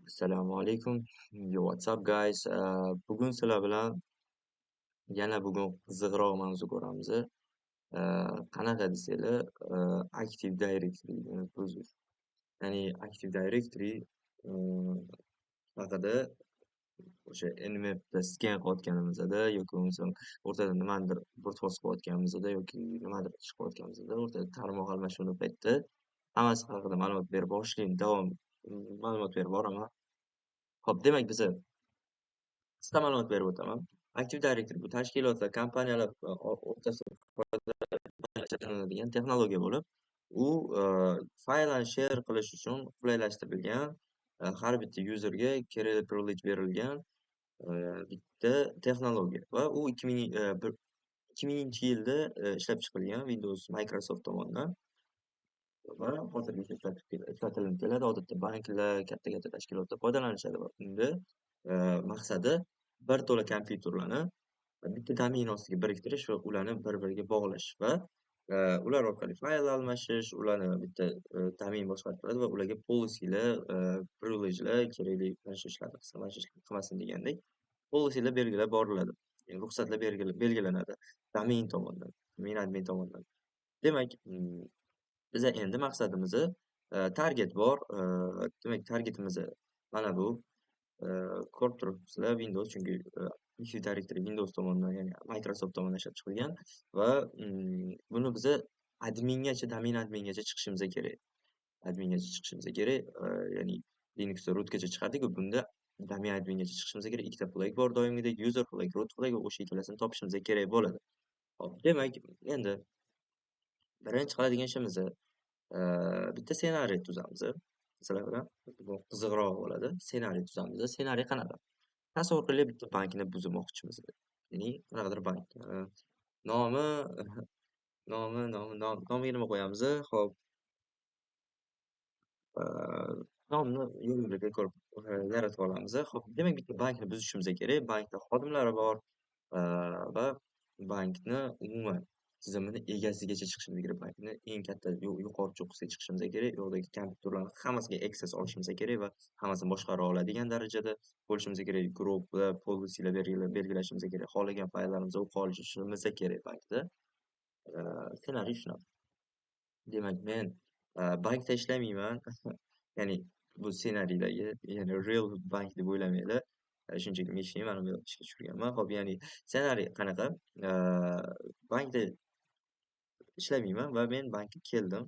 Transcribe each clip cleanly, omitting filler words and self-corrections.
Assalomu alaykum. Yo, what's up, guys? Bugun sizlar bilan yana bugun qiziqroq mavzu ko'ramiz. Qanaqa desanglar, Active Directoryni buzish. Ya'ni Active Directory haqida o'sha Nmapda scan qilayotganimizda yoki bo'lmasam o'rtada nimanidir brute force qilayotganimizda yoki nimadir ish qilayotganimizda o'rtada tarmoq almashinuvi paytida hammasi haqida ma'lumot berib borishlikni davom ma'lumot berib boraman. Xo'p, demak, biza qisqa ma'lumot berib o'taman. Active Directory bu tashkilotlar, kompaniyalar o'rtasida foydalaniladigan texnologiya bo'lib, u fayllarni share qilish uchun qulaylashtirilgan, har bitta userga kerakli privilege berilgan bitta texnologiya va u 2000-yilda ishlab chiqilgan Windows Microsoft tomonidan va hozirgacha ishlatilib keladi. Odatda banklar, katta-katta tashkilotlar foydalanishadi va unda maqsadi bir to'la kompyuterlarni bitta domen ostiga biriktirish va ularni bir-biriga bog'lash va ular orqali fayl almashish, ularni bitta domen boshqarib turadi va ularga policylar, privilegelar kerakli, mana shu ishlarni qilsin, mana shu ishlarni qilmasin degandek policylar belgilab boriladi. Ya'ni ruxsatlar belgilanadi domen tomonidan, domen admin tomonidan. Demak, biza endi maqsadimizni target bor. Demak, targetimiz mana bu. Ko'rib turibsizlar, Windows, chunki Active Directory Windows tomonidan, ya'ni Microsoft tomonidan ishlab chiqilgan va buni biza admingacha, domen admingacha chiqishimiz kerak. Admingacha chiqishimiz kerak. Ya'ni Linuxda rootgacha chiqardik-ku, bunda domen admingacha chiqishimiz kerak. Ikkita flag bor doimgidek, user flag, root flag va o'sha ikkalasini topishimiz kerak bo'ladi. Xo'p, demak, endi birinchi qiladigan ishimiz bitta ssenariy tuzamiz. Sizlar bilan bu qiziqroq bo'ladi. Ssenariy tuzamiz. Ssenariy qanaqa? Tasavvur qilaylik, bitta bankni buzmoqchimiz. Ya'ni qanaqadir bank. Nomi, nomiga nima qo'yamiz? Xo'p. Nomni yo'l-yo'lakay ko'rib yaratib olamiz. Xo'p, demak, bitta bankni buzishimiz kerak. Bankda xodimlari bor, va bankni umuman tizimini egasigacha chiqishimiz kerak. Bankni eng katta yuqori cho'qqisiga chiqishimiz kerak. U yoqdagi kompyuterlarni hammasiga access olishimiz kerak va hammasini boshqara oladigan darajada bo'lishimiz kerak. Guruhlar, policylar belgilashimiz kerak. Xohlagan fayllarimizni o'qib olishimiz kerak bankda. Ssenariy shunaqa. Demak, men bankda ishlamayman. Ya'ni bu ssenariydagi, ya'ni real bank deb o'ylamanglar. Shunchaki men ishlayman, mana bu yoqda ishga tushirganman. Xo'p, ya'ni ssenariy qanaqa? Bankda ishlamayman va men bankka keldim.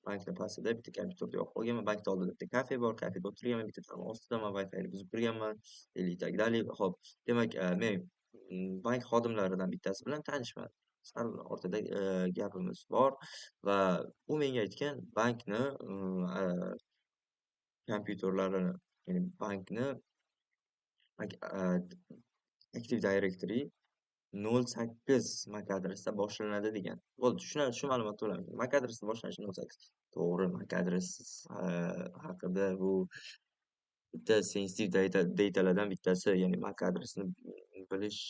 Bankni pastida bitta kompyuterda yoqib olganman. Bankni oldida bitta kafe bor, kafeda o'tirganman, bitta tarmoq ostidaman, Wi-Fi'ni buzib kirganman или так далее. Xo'p, demak, men bank xodimlaridan bittasi bilan tanishman. Sal o'rtada gapimiz bor va u menga aytgan bankni kompyuterlarini, ya'ni bankni Active Directory 08 MAC adresda boshlanadi degan. Bo'ldi, shu ma'lumotni bilamiz. MAC adresda boshlanishi 08. To'g'ri, MAC adres haqida bu bitta sensitive datalardan bittasi, ya'ni MAC adresini bilish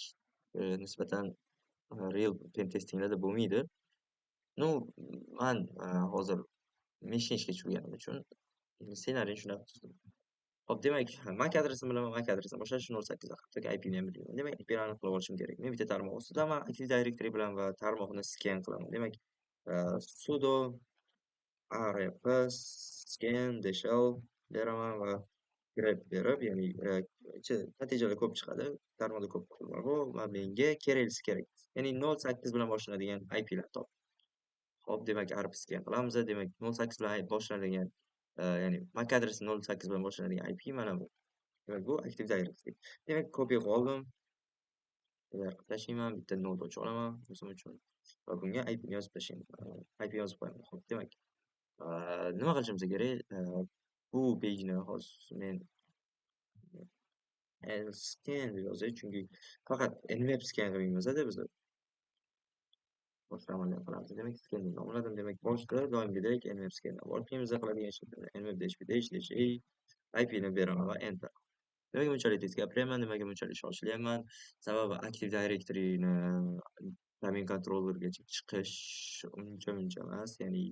nisbatan real pen testinglarda bo'lmaydi. Ну, man hozir meshni ishga tushirganim uchun ssenariyni shunaqa tuzdim. Xo'p, demak, MAC adresini bilaman, MAC adresini boshlanishi 08, hattoki IPni ham bilmayman. Demak, IPni aniqlab olishim kerak. Men bitta tarmoq ustidaman Active Directory bilan va tarmoqni scan qilaman. Demak, sudo arp scan -l beraman va grep berib, ya'ni natijalar ko'p chiqadi. Tarmoqda ko'p bor va menga keraklisi kerak. Ya'ni 08 bilan boshlanadigan IPlar top. Xo'p, demak, arp scan qilamiz. Demak, 08 bilan boshlanadigan, ya'ni MAC adresi 08 bilan boshlanadigan IP mana bu. Demak, bu Active Directory. Demak, copy qilib oldim. Qilib tashlayman, bitta node ochib olaman o'zim uchun va bunga IPni yozib tashlayman. IP yozib qo'yaman. Xo'p, demak, nima qilishimiz kerak? Bu pageni hozir men scan deb yozay, chunki faqat Nmap scan qilmaymiz-da biz. Boshqa amaliyot qilamiz. Demak, scan deb nomladim. Demak, boshida doimgidek Nmap scandan boshlaymiz. Qiladigan ishimiz Nmap dash p dash dash a IPni beraman va enter. Nimaga bunchalik tez gapiryapman, nimaga bunchalik shoshilyapman? Sababi Active Directoryni domain controllergacha chiqish uncha muncha emas, ya'ni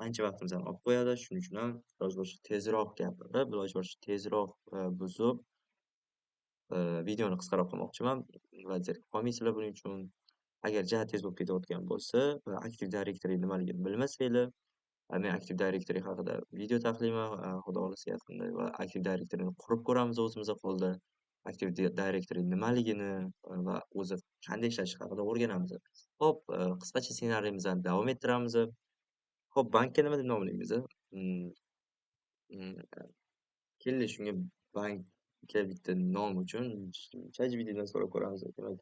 Ancha vaqtimizni olib qo'yadi. Shuning uchun ham iloji boricha tezroq gapirib, iloji boricha tezroq buzib, videoni qisqaroq qilmoqchiman va zerikib qolmaysizlar buning uchun. Agar ja tez bo'lib ketayotgan bo'lsa va Active Directory nimaligini bilmasanglar, men Active Directory haqida video taxlayman, xudo xohlasa yaqinda va Active Directoryni qurib ko'ramiz o'zimiz qo'lda. Active Directory nimaligini va o'zi qanday ishlashi haqida o'rganamiz. Xo'p, qisqacha ssenariyimizni davom ettiramiz. Xo'p, bankka nima deb nomlaymiz? Keldi shunga bankka bitta nom uchun ChatGPTdan so'rab ko'ramiz. Demak,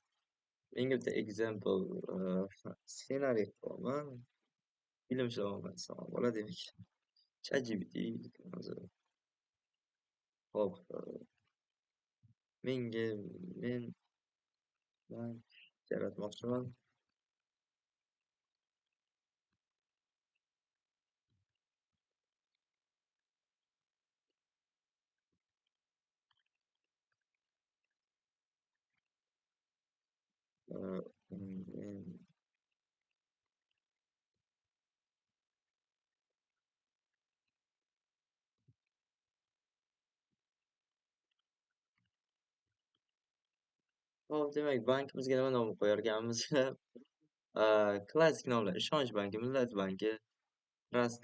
menga bitta example ssenariy qilyapman. Ilm ishlayapman desam bo'ladi demak. ChatGPT hozir. Xo'p, men bank yaratmoqchiman. Men Xo'p, demak, bankimizga nima nom qo'yarkanmiz? Klassik nomlar: Ishonch banki, Millat banki, Trust,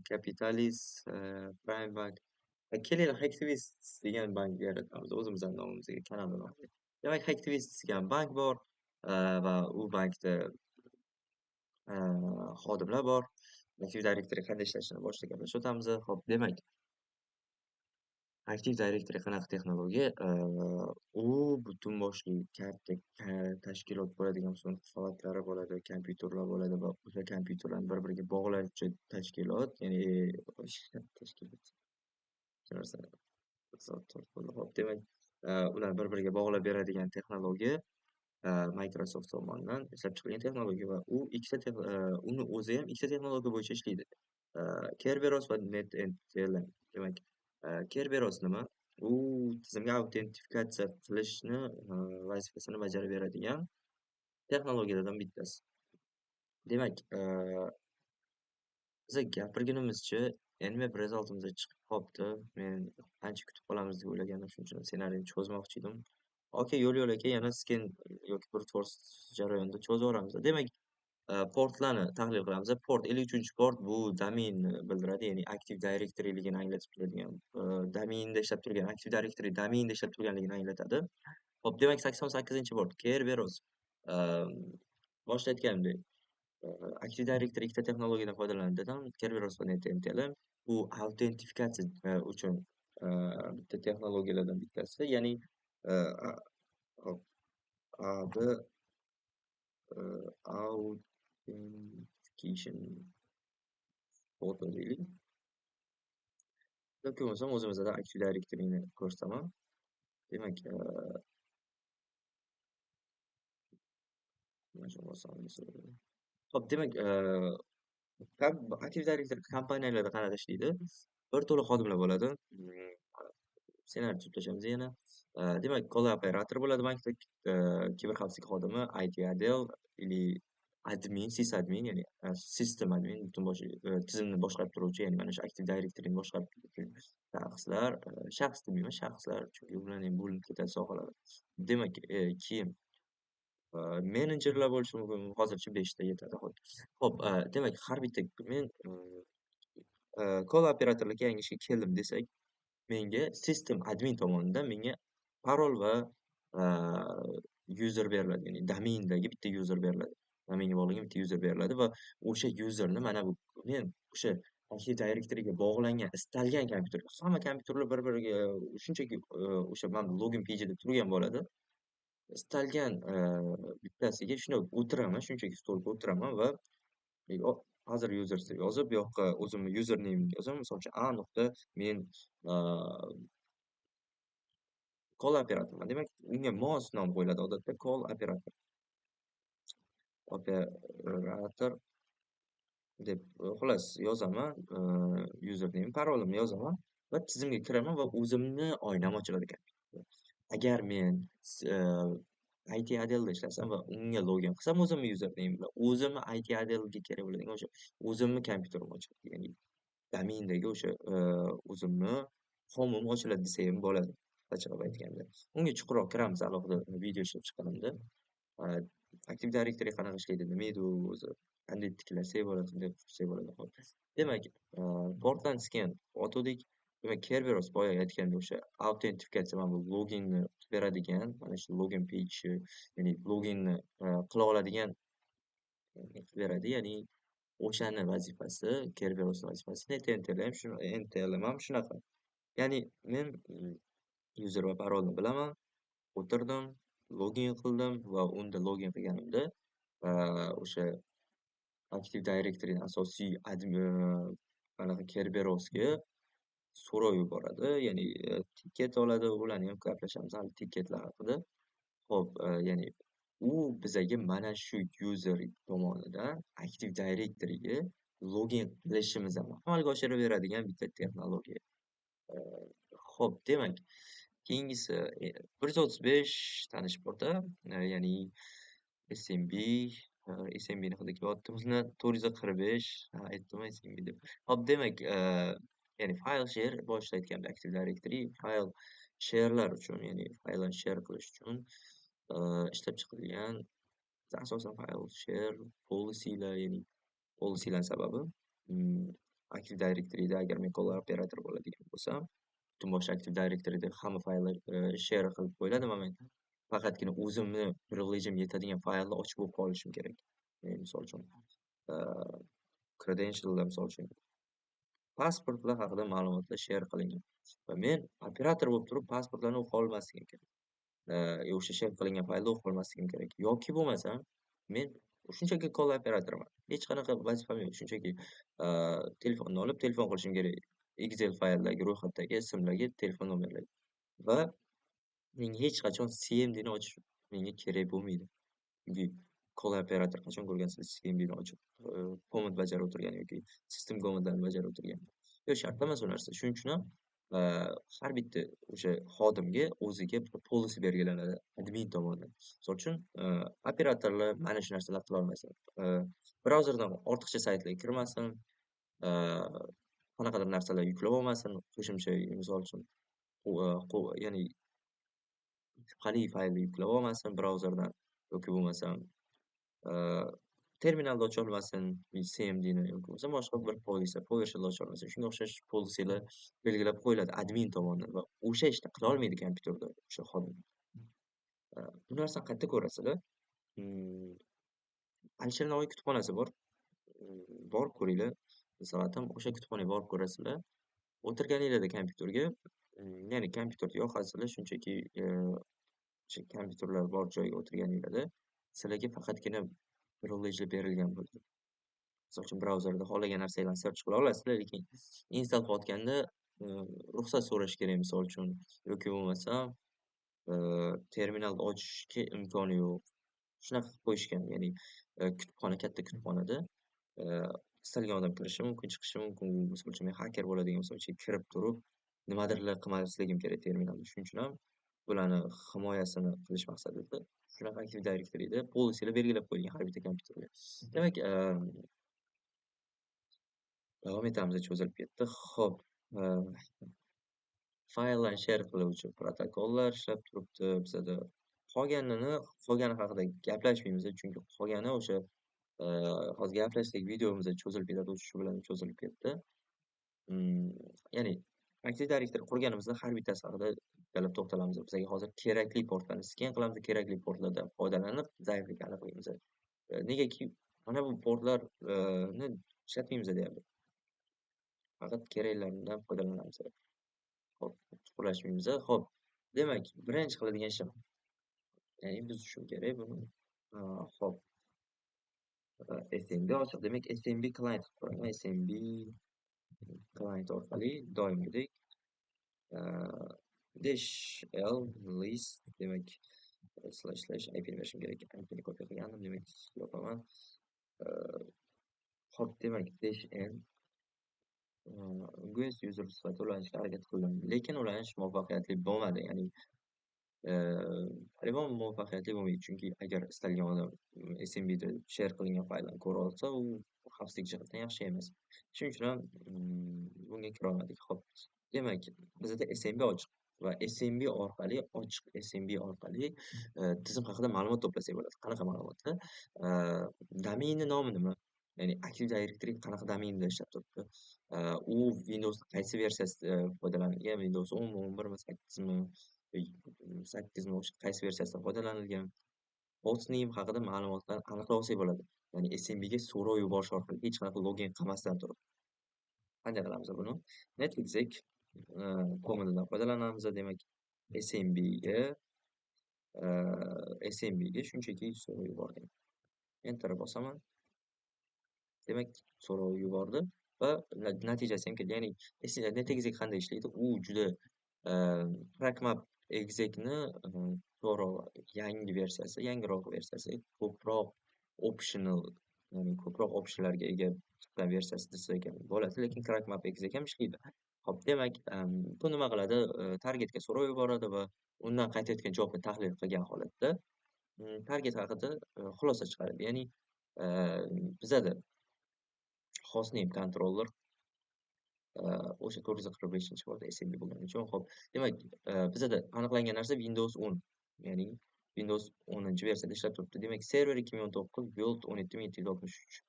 Capitalist, Prime bank. Kelinglar, Hacktivist degan bank yaratamiz o'zimizning nomimizga, kanalni nomiga. Demak, Hacktivist degan bank bor, va u bankda xodimlar bor. Active Directory qanday ishlashini boshida gaplashib o'tamiz. Xo'p, demak, Active Directory qanaqa texnologiya? U butun boshli katta tashkilot bo'ladigan bo'lsa, uni holatlari bo'ladi, kompyuterlar bo'ladi va o'sha kompyuterlarni bir-biriga bog'lovchi tashkilot, ya'ni tashkilot. Shu narsa soat to'rt bo'ldi. Xo'p, demak, ular bir-biriga bog'lab beradigan texnologiya, Microsoft tomonidan ishlab chiqilgan texnologiya va u ikkita uni o'zi ham ikkita texnologiya bo'yicha ishlaydi. Kerberos va NetNTLM. Demak, Kerberos nima? U tizimga autentifikatsiya qilishni vazifasini bajarib beradigan texnologiyalardan bittasi. Demak, biz gapirgunimizcha Nmap resultimizga chiqib qolibdi. Men ancha kutib qolamiz deb o'ylagandim, shuning uchun ssenariyni cho'zmoqchi edim. Okey, yo'l-yo'lakay yana scan yoki brute force jarayonida cho'zib yuboramiz. Demak, portlarni tahlil qilamiz. Port 53-port bu domenni bildiradi, ya'ni Active Directoryligini anglatib turadigan, domenda ishlab turgan, Active Directory domenda ishlab turganligini anglatadi. Xo'p, demak, 88-port Kerberos. Boshida aytganimdek, Active Directory ikkita texnologiyadan foydalanadi dedim. Kerberos va NetNTLM. Bu autentifikatsiya uchun bitta texnologiyalardan bittasi, ya'ni hop, AD authentication port deylik. Yoki bo'lmasam o'zimizda Active Directoryni ko'rsataman. Demak, mana shu bosamiz. Xo'p, demak, Active Directory kompaniyalarda qanaqa ishlaydi? Bir to'la xodimlar bo'ladi. Ssenariy tuzib tashlaymiz yana. Demak, call operator bo'ladi bankda, kiberxavfsizlik xodimi, IT отдел или admin, sysadmin, ya'ni system admin, butun bosh tizimni boshqarib turuvchi, ya'ni mana shu Active Directoryni boshqarib turuvchi shaxslar, shaxs demayman, shaxslar, chunki ularning bo'linib ketadi sohalari. Demak, keyin menejerlar bo'lishi mumkin. Hozircha 5 ta yetadi. Xo'p, demak, har bitta men call operatorlikka yangi ishga keldim desak, menga system admin tomonidan menga parol va user beriladi, ya'ni domendagi bitta user beriladi. Domenga bog'langan bitta user beriladi va o'sha userni mana bu men o'sha Active Directoryga bog'langan istalgan kompyuter, hamma kompyuterlar bir-biriga shunchaki o'sha mana login page-da turgan bo'ladi. Istalgan bittasiga shunday o'tiraman, shunchaki stolga o'tiraman va hozir users deb yozib, bu yoqqa o'zimni username yozaman. Misol uchun A nuqta men call operatorman. Demak, unga mos nom qo'yiladi odatda call operator. Operator deb xullas yozaman, username, parolimni yozaman va tizimga kiraman va o'zimni oynam ochiladi kompyuterda. Agar men IT отдел da ishlasam va unga login qilsam o'zimni username bilan, o'zimni IT отдел ga kerak bo'ladigan o'sha o'zimni kompyuterim ochiladi. Ya'ni domendagi o'sha o'zimni homim ochiladi desa ham bo'ladi, qisqacha qilib aytganda. Unga chuqurroq kiramiz alohida video ishlab chiqqanimda. Active Directory qanaqa ishlaydi, nima edi u o'zi, qanday tiklasak bo'ladi, qanday qursak bo'ladi. Hop. Demak, portlarni scan o'tdik. Demak, Kerberos boya aytgandek o'sha autentifikatsiya, mana bu loginni beradigan, mana shu login page, ya'ni loginni qila oladigan qilib beradi. Ya'ni o'shani vazifasi, Kerberos vazifasi NTLM ham shuni, NTLM ham shunaqa. Ya'ni men user va parolni bilaman, o'tirdim, login qildim va unda login qilganimda o'sha Active Directory'ning asosiy anaqa Kerberosga so'rov yuboradi, ya'ni ticket oladi, ularni ham gaplashamiz hali ticketlar haqida. Xo'p, ya'ni u bizaga mana shu user tomonidan Active Directory'ga login qilishimizni amalga oshirib beradigan bitta texnologiya. Xo'p, demak, keyingisi 135 tanish porti, ya'ni SMB, SMBni hidi kelyapti bizni 445, ha, aytdim SMB deb. Xo'p, demak, ya'ni file share, boshida aytganimdek Active Directory file share'lar uchun, ya'ni fayllarni share qilish uchun ishlab chiqilgan. Asosan file share policy'lar, ya'ni policy'lar sababi Active Directory'da agar men call operator bo'ladigan bo'lsam, butun boshli Active Directory'da hamma fayllar share qilib qo'yiladi va men faqatgina o'zimni privilege'im yetadigan faylni ochib o'qiy olishim kerak. Misol uchun, credentiallar, misol uchun, pasportlar haqida ma'lumotlar share qilingan va men operator bo'lib turib pasportlarni o'qiy olmasligim kerak. O'sha share qilingan faylni o'qiy olmasligim kerak. Yoki bo'lmasam, men shunchaki call operatorman. Hech qanaqa vazifam yo'q. Shunchaki telefonni olib telefon qilishim kerak. Excel fayldagi ro'yxatdagi ismlarga, telefon nomerlariga va menga hech qachon CMDni ochish menga kerak bo'lmaydi. Chunki call operator qachon ko'rgansizlar CMDni ochib, command bajarib o'tirgan yoki system commandlarni bajarib o'tirgan. Yo'q, shart emas u narsa. Shuning uchun ham har bitta o'sha xodimga o'ziga bir policy belgilanadi admin tomonidan. Misol uchun, operatorlar mana shu narsalar qila olmasin. Brauzerdan ortiqcha saytlarga kirmasin, qanaqadir narsalar yuklab olmasin, qo'shimcha, misol uchun, ya'ni shubhali faylni yuklab olmasin brauzerdan yoki bo'lmasam, terminalda ocha olmasin CMDni yoki bo'lmasa boshqa bir policy, PowerShell ocha olmasin. Shunga o'xshash policylar belgilab qo'yiladi admin tomonidan va o'sha ishni qila olmaydi kompyuterda o'sha xodim. Bu narsani qayerda ko'rasizlar? Alisher Navoiy kutubxonasi bor. Borib ko'ringlar. Masalan, o'sha kutubxonaga borib ko'rasizlar. O'tirganinglarda kompyuterga, ya'ni kompyuterni yoqasizlar, shunchaki o'sha kompyuterlar bor joyga o'tirganinglarda sizlarga faqatgina privilegelar berilgan bo'ladi. Misol uchun, brauzerda xohlagan narsanglarni search qila olasizlar, lekin install qilayotganda ruxsat so'rash kerak, misol uchun, yoki bo'lmasam terminalni ochishga imkoni yo'q. Shunaqa qilib qo'yishgan, ya'ni kutubxona katta kutubxonada istalgan odam kirishi mumkin, chiqishi mumkin. Misol uchun, men xaker bo'ladigan bo'lsam, ichiga kirib turib, nimadirlar qilmasligim kerak terminalda. Shuning uchun ham bularni himoyasini qilish maqsadida shunaqa Active Directory'da policylar belgilab qo'yilgan har bitta kompyuterga. Demak, davom etamiz, cho'zilib ketdi. Xo'p, fayllarni share qiluvchi protokollar ishlab turibdi bizada. Qolgani haqida gaplashmaymiz, chunki qolgani o'sha hozir gaplashsak videomizda cho'zilib ketadi, shu bilan cho'zilib ketdi. Ya'ni Active Directory qurganimizda har bittasi haqida bittalab to'xtalamiz. Bizga hozir kerakli portlarni scan qilamiz, kerakli portlardan foydalanib zaiflik aniqlaymiz. Negaki mana bu portlarni ishlatmaymiz deyarli. Faqat keraklaridan foydalanamiz. Xo'p, chuqurlashmaymiz. Xo'p, demak, birinchi qiladigan ishim, ya'ni buzishim kerak buni. Xo'p. SMB ochiq. Demak, SMB client qilib ko'raman. SMB client orqali doimgidek dash l list, demak, slash slash IP ni berishim kerak. IP ni kopiya qilgandim, demak, yopaman. Xo'p, demak, dash n guest user sifatida ulanishga harakat qildim, lekin ulanish muvaffaqiyatli bo'lmadi. Ya'ni Haliyam muvaffaqiyatli bo'lmaydi, chunki agar istalgan odam SMBda share qilingan faylni ko'ra olsa, u xavfsizlik jihatdan yaxshi emas. Shuning uchun ham bunga kira olmadik. Xo'p, demak, bizda SMB ochiq va SMB orqali, ochiq SMB orqali tizim haqida ma'lumot to'plasak bo'ladi. Qanaqa ma'lumotlar? Domenni nomi nima? Ya'ni Active Directory qanaqa domenda ishlab turibdi? U Windows qaysi versiyasida foydalanilgan? Windows 10 mi, 11 mi, 8 mi, 8 mi, o'sha qaysi versiyasidan foydalanilgan? Hostname haqida ma'lumotlarni aniqlab olsak bo'ladi. Ya'ni SMB ga so'rov yuborish orqali hech qanaqa login qilmasdan turib. Qanday qilamiz buni? Netexec komandadan foydalanamiz. Demak, SMB ga SMB ga shunchaki so'rov yubordim. Enter bosaman. Demak, so'rov yubordi va natijasi ham keldi. Ya'ni netexec qanday ishlaydi? U juda crackmap execni to'g'ri yangi versiyasi, yangiroq versiyasi, ko'proq optional, ya'ni ko'proq optionlarga ega chiqqan versiyasi desak ham bo'ladi, lekin crackmap exec ham ishlaydi. Xo'p, demak, bu nima qiladi? Targetga so'rov yuboradi va undan qaytayotgan javobni tahlil qilgan holatda target haqida xulosa chiqaradi. Ya'ni bizada hostname controller o'sha 445-port SMB bo'lgani uchun, xo'p, demak, bizada aniqlangan narsa Windows 10, ya'ni Windows 10-versiyada ishlab turibdi. Demak, server 2019 build 17763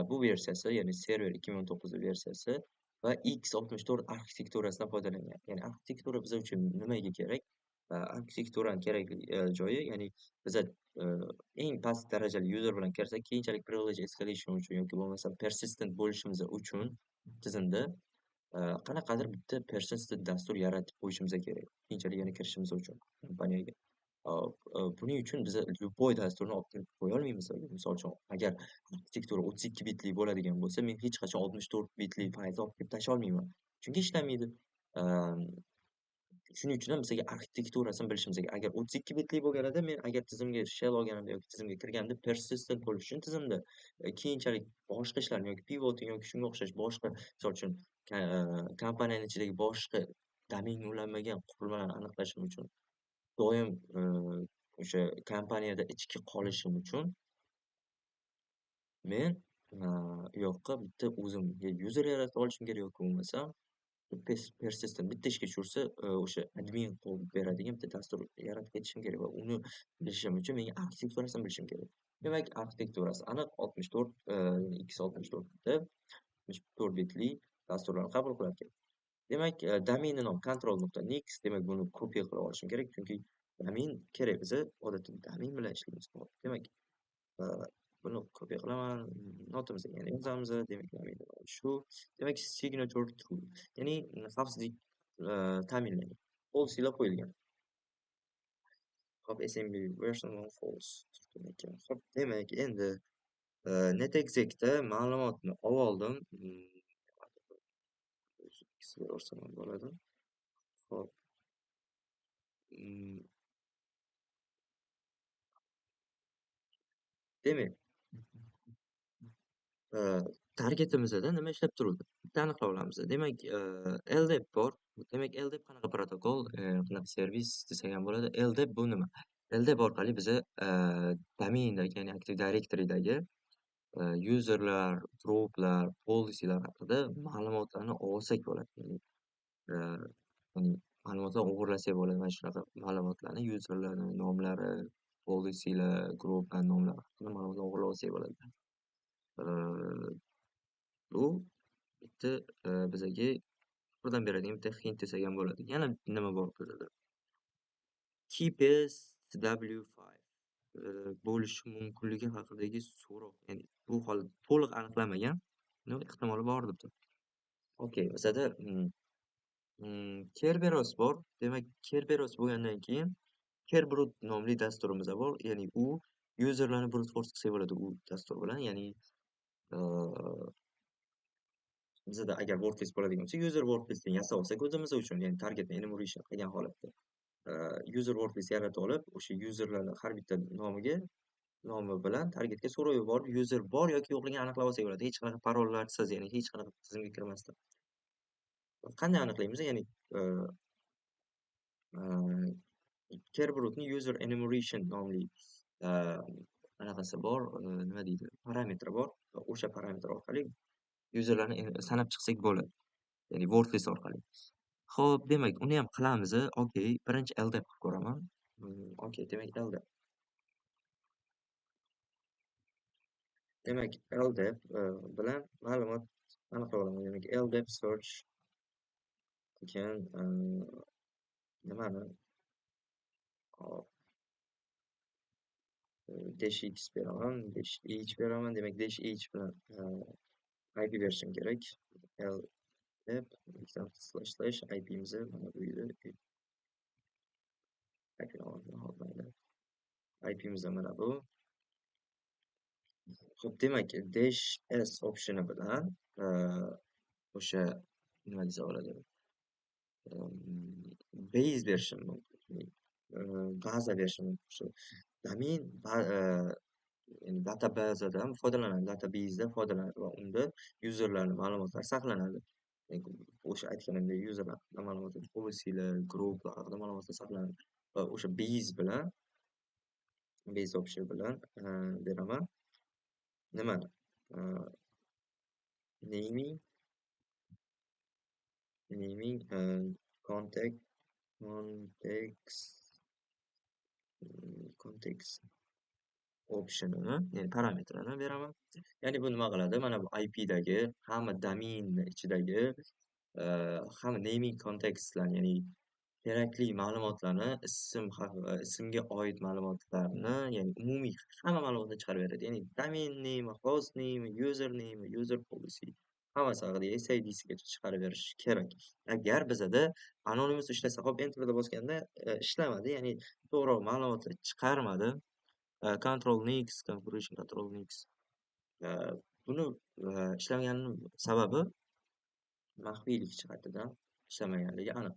bu versiyasi, ya'ni server 2019 versiyasi va x64 arxitekturasidan foydalangan. Ya'ni arxitektura biz uchun nimaga kerak? Arxitekturani kerakli joyi, ya'ni biza eng past darajali user bilan kirsak, keyinchalik privilege escalation uchun yoki bo'lmasa persistent bo'lishimiz uchun tizimda qanaqadir bitta persistent dastur yaratib qo'yishimiz kerak. Keyinchalik yana kirishimiz uchun kompaniyaga. Buning uchun biza любой dasturni olib kirib qo'ya olmaymiz. Misol uchun, agar arxitektura 32 bitli bo'ladigan bo'lsa, men hech qachon 64 bitli faylni olib kirib tashlay olmayman. Chunki ishlamaydi. Shuning uchun ham bizga arxitekturasini bilishimiz kerak. Agar 32 bitli bo'lganida, men agar tizimga shell olganimda yoki tizimga kirganimda persistent bo'lish uchun tizimda keyinchalik boshqa ishlarni yoki pivoting yoki shunga o'xshash boshqa, misol uchun, kompaniyaning ichidagi boshqa domenga ulanmagan qurilmalarni aniqlashim uchun doim o'sha kompaniyada ichki qolishim uchun men u yoqqa bitta o'zimga user yaratib olishim kerak yoki bo'lmasam persistent bitta ishga tushirsa, o'sha admin qilib beradigan bitta dastur yaratib ketishim kerak va uni bilishim uchun menga arxitekturasini bilishim kerak. Demak, arxitekturasi aniq 64, x64 ta 64 bitli dasturlarni qabul qilar ekan. Demak, domenni nomi control.nix, demak buni kopiya qilib olishim kerak, chunki domen kerak, biza odatda domen bilan ishlaymiz. Demak, buni kopiya qilaman, notamizga yana yozamiz. Demak, domenni nomi shu. Demak, signature true, ya'ni xavfsizlik ta'minlangan. Policylar qo'yilgan. Xo'p, SMB version 1 false ekan. Xo'p, demak, endi netexecda ma'lumotni oldim. Ikkisiga ham bo'ladi. Xo'p. Demak, targetimizda nima ishlab turuvdi? Bitta aniqlab olamiz. Demak, LDAP bor. Demak, LDAP qanaqa protokol, qanaqa servis desak ham bo'ladi. LDAP bu nima? LDAP orqali biza domendagi, ya'ni Active Directory'dagi userlar, grouplar, policylar haqida ma'lumotlarni olsak bo'ladi. Ya'ni ma'lumotlar o'g'irlasak bo'ladi. Mana shunaqa ma'lumotlarni, userlarning nomlari, policylar, grouplar nomlari haqida ma'lumotlar o'g'irlab olsak bo'ladi. Bu bitta bizaga yordam beradigan bitta hint desak ham bo'ladi. Yana nima bor bizada? KPSW5 bo'lishi mumkinligi haqidagi so'roq. Ya'ni bu hol to'liq aniqlanmagan, ehtimoli bor deb turibdi. Okey, bizada Kerberos bor. Demak, Kerberos bo'lgandan keyin Kerbrut nomli dasturimiz bor. Ya'ni u userlarni brute force qilsak bo'ladi u dastur bilan. Ya'ni bizada agar WordPress bo'ladigan bo'lsa, user WordPressni yasab olsak o'zimiz uchun, ya'ni targetni enumeration qilgan holatda user WordPress yaratib olib, o'sha userlarni har bitta nomi bilan targetga so'rov yuborib, user bor yoki yo'qligini aniqlab olsak bo'ladi. Hech qanaqa parollarsiz, ya'ni hech qanaqa tizimga kirmasdan. Qanday aniqlaymiz? Ya'ni Kerberotni user enumeration nomli anaqasi bor, nima deydi, parametri bor. O'sha parametr orqali userlarni sanab chiqsak bo'ladi. Ya'ni wordlist orqali. Xo'p, demak, uni ham qilamiz. Okey, birinchi LDAP qilib ko'raman. Okey, demak LDAP. Demak, LDAP bilan ma'lumot aniqlab olaman. Demak, LDAP search degan nimani? Hop. Dash x beraman, dash h beraman. Demak, dash h bilan IP berishim kerak. LDAP slash slash I P'mizni mana bu yerda I P'ni hop, mayli. I P'miz mana bu. Xo'p, demak, dash s optioni bilan o'sha nima desa bo'ladi? Base berishim mumkin. Baza berishim mumkin. Shu domain ya'ni database'dan foydalanadi, database'da foydalanadi va unda userlarning ma'lumotlari saqlanadi. Ya'ni o'sha aytganimdek userlar ma'lumotlar, policy'lar, grouplar haqida ma'lumotlar saqlanadi va o'sha base bilan, base option bilan beraman. Nimani? Naming, context, context optionini, ya'ni parametrini beraman. Ya'ni bu nima qiladi? Mana bu I P'dagi hamma domain ichidagi hamma naming contextlarni, ya'ni kerakli ma'lumotlarni, ismga oid ma'lumotlarni, ya'ni umumiy hamma ma'lumotni chiqarib beradi. Ya'ni domain name, host name, user name, user policy hammasi haqida S I D-sigacha chiqarib berish kerak. Agar bizada anonymous ishlasa, hop, enterda bosganda ishlamadi, ya'ni to'g'ri ma'lumotlar chiqarmadi. Control Nix, configuration control Nix. Buni ishlamaganining sababi maxfiylik jihatidan ishlamaganligi aniq.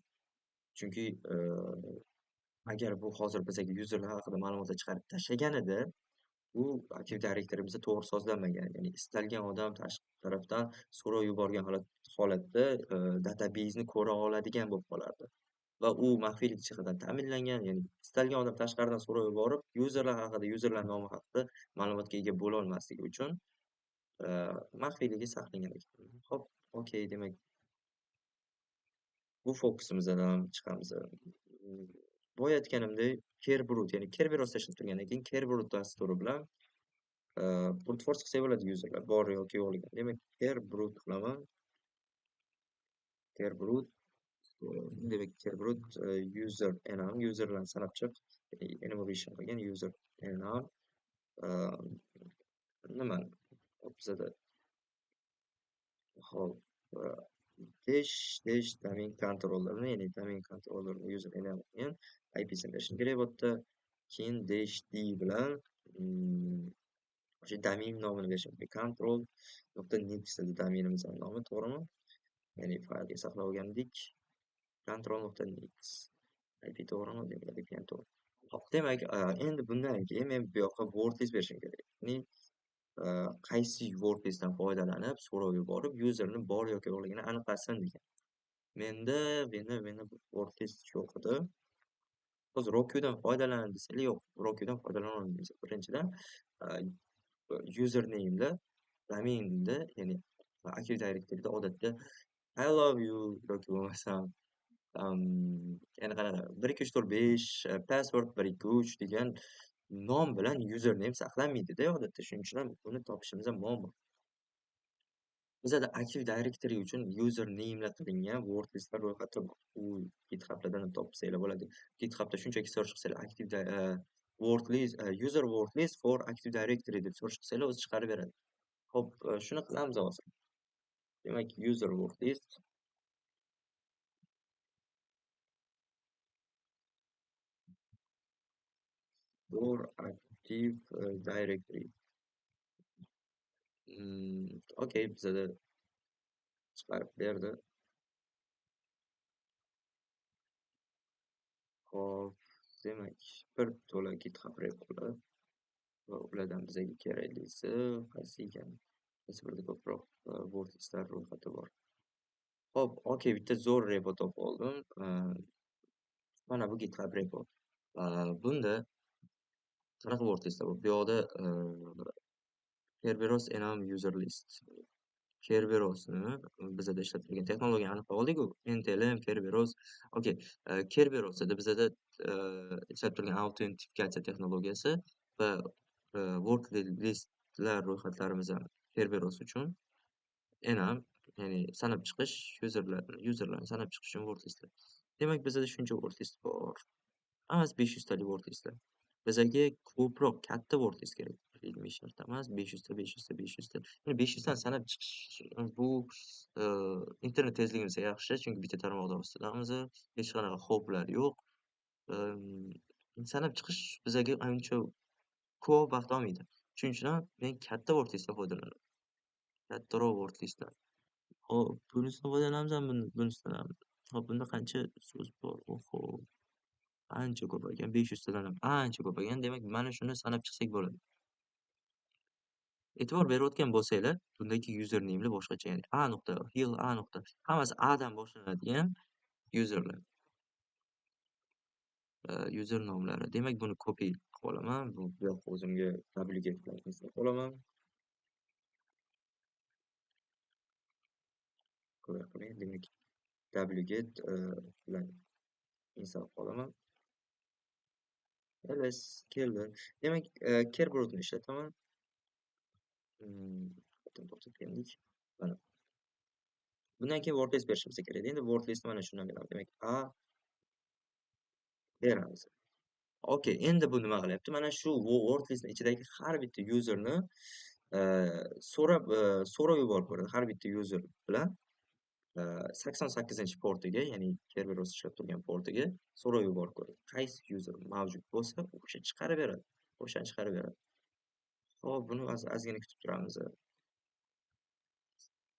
Chunki agar bu hozir bizga userlar haqida ma'lumotlar chiqarib tashlaganida, bu Active Directory'imizda to'g'ri sozlanmagan, ya'ni istalgan odam tashqi tarafdan so'rov yuborgan holatda database'ni ko'ra oladigan bo'lib qolardi. Va u maxfiylik jihatidan ta'minlangan, ya'ni istalgan odam tashqaridan so'rov yuborib, userlar haqida, userlar nomi haqida ma'lumotga ega bo'la olmasligi uchun maxfiyligi saqlangan ekan. Xo'p, okey, demak bu fokusimizdan ham chiqamiz. Boya aytganimdek, Kerberot, ya'ni Kerberos ishlab turgandan keyin Kerberot dasturi bilan brute force qilsak bo'ladi userlar bor yoki yo'qligini. Demak, Kerberot qilaman. Kerberot, demak, Kerberot user enum, userlarni sanab chiq, ya'ni enumeration qilgan user enum, nima? Hop, bizada hop, dash dash domain controllerni, ya'ni domain controllerni user enum qilgan I P'sini berishim kerak bu yerda. Keyin dash d bilan o'sha domain nomini berishim kerak. Control nuqta nix edi domainimizning nomi, to'g'rimi? Ya'ni faylga saqlab olgandik. Control nuqta nix. IP to'g'rimi? Demak, IP ham to'g'ri. Hop, demak, endi bundan keyin men bu yoqqa wordlist berishim kerak. Ya'ni qaysi wordlistdan foydalanib so'rov yuborib, userni bor yoki yo'qligini aniqlasin degan. Menda meni wordlist yo'q edi. Hozir Rocky'dan foydalan desangiz, yo'q, Rocky'dan foydalana olmaymiz. Birinchidan, username'da, domainda, ya'ni Active Directory'da odatda I love you yoki bo'lmasam, yana qanaqa 1 2 3 4 5, password 1 2 3 degan nom bilan username saqlanmaydi-da odatda. Shuning uchun ham buni topishimiz ham muammo. Bizada Active Directory uchun username'lar qilingan wordlistlar ro'yxati bor. U GitHub'lardan ham topsanglar bo'ladi. GitHub'da shunchaki search qilsanglar Active wordlist, user wordlist for Active Directory deb search qilsanglar o'zi chiqarib beradi. Xo'p, shuni qilamiz hozir. Demak, user wordlist for Active Directory. Okey, bizada chiqarib berdi. Xo'p, demak, bir to'la GitHub repolar va ulardan bizga keraklisi qaysi ekan? Qaysi birida ko'proq wordlistlar ro'yxati bor. Xo'p, okey, bitta zo'r repo topib oldim. Mana bu GitHub repo. Bunda qanaqa word listlar bor? Bu yoqda Kerberos enum user list. Kerberosni bizada ishlatilgan texnologiyani aniqlab oldik-ku. NTLM, Kerberos. Okey, Kerberosda bizada ishlab turgan autentifikatsiya texnologiyasi va word listlar ro'yxatlarimiz ham Kerberos uchun enum, ya'ni sanab chiqish, userlarni sanab chiqish uchun word listlar. Demak, bizada shuncha word list bor. Hammasi 500 talik word listlar. Bizaga ko'proq katta word list kerak. Ilmiy shart emas, 500 ta, 500 ta, 500 ta. Ya'ni 500 dan sanab chiqish bu internet tezligimiz yaxshi, chunki bitta tarmoqda ostidamiz, hech qanaqa xavflar yo'q. Sanab chiqish bizaga ancha ko'p vaqt olmaydi. Shuning uchun ham men katta word listdan foydalanaman. Kattaroq word listdan. Xo'p, bunisidan foydalanamiz ham, bunisidan ham. Xo'p, bunda qancha so'z bor? Oho. Ancha ko'p ekan, 500 tadan ham ancha ko'p ekan. Demak, mana shuni sanab chiqsak bo'ladi. E'tibor berayotgan bo'lsanglar, bundagi username'lar boshqacha, ya'ni A nuqta, Hill A nuqta, hammasi A dan boshlanadigan userlar. User nomlari. Demak, buni copy qilib olaman. Bu yoqqa o'zimga wget bilan install qilib olaman. Ko'ra qiling. Demak, wget bilan install qilib olaman. ls keldi. Demak, Kerberosni ishlataman. To'xtatgandik. Mana. Bundan keyin word list berishimiz kerak. Endi word listni mana shundan beramiz. Demak, A beramiz. Okey, endi bu nima qilyapti? Mana shu word listni ichidagi har bitta userni so'rab yuborib ko'radi. Har bitta user bilan 88 portiga, ya'ni Kerberos ishlab turgan portiga so'rab yuborib ko'radi. Qaysi user mavjud bo'lsa, o'sha chiqarib beradi. O'shani chiqarib beradi. Xo'p, buni ozgina kutib turamiz.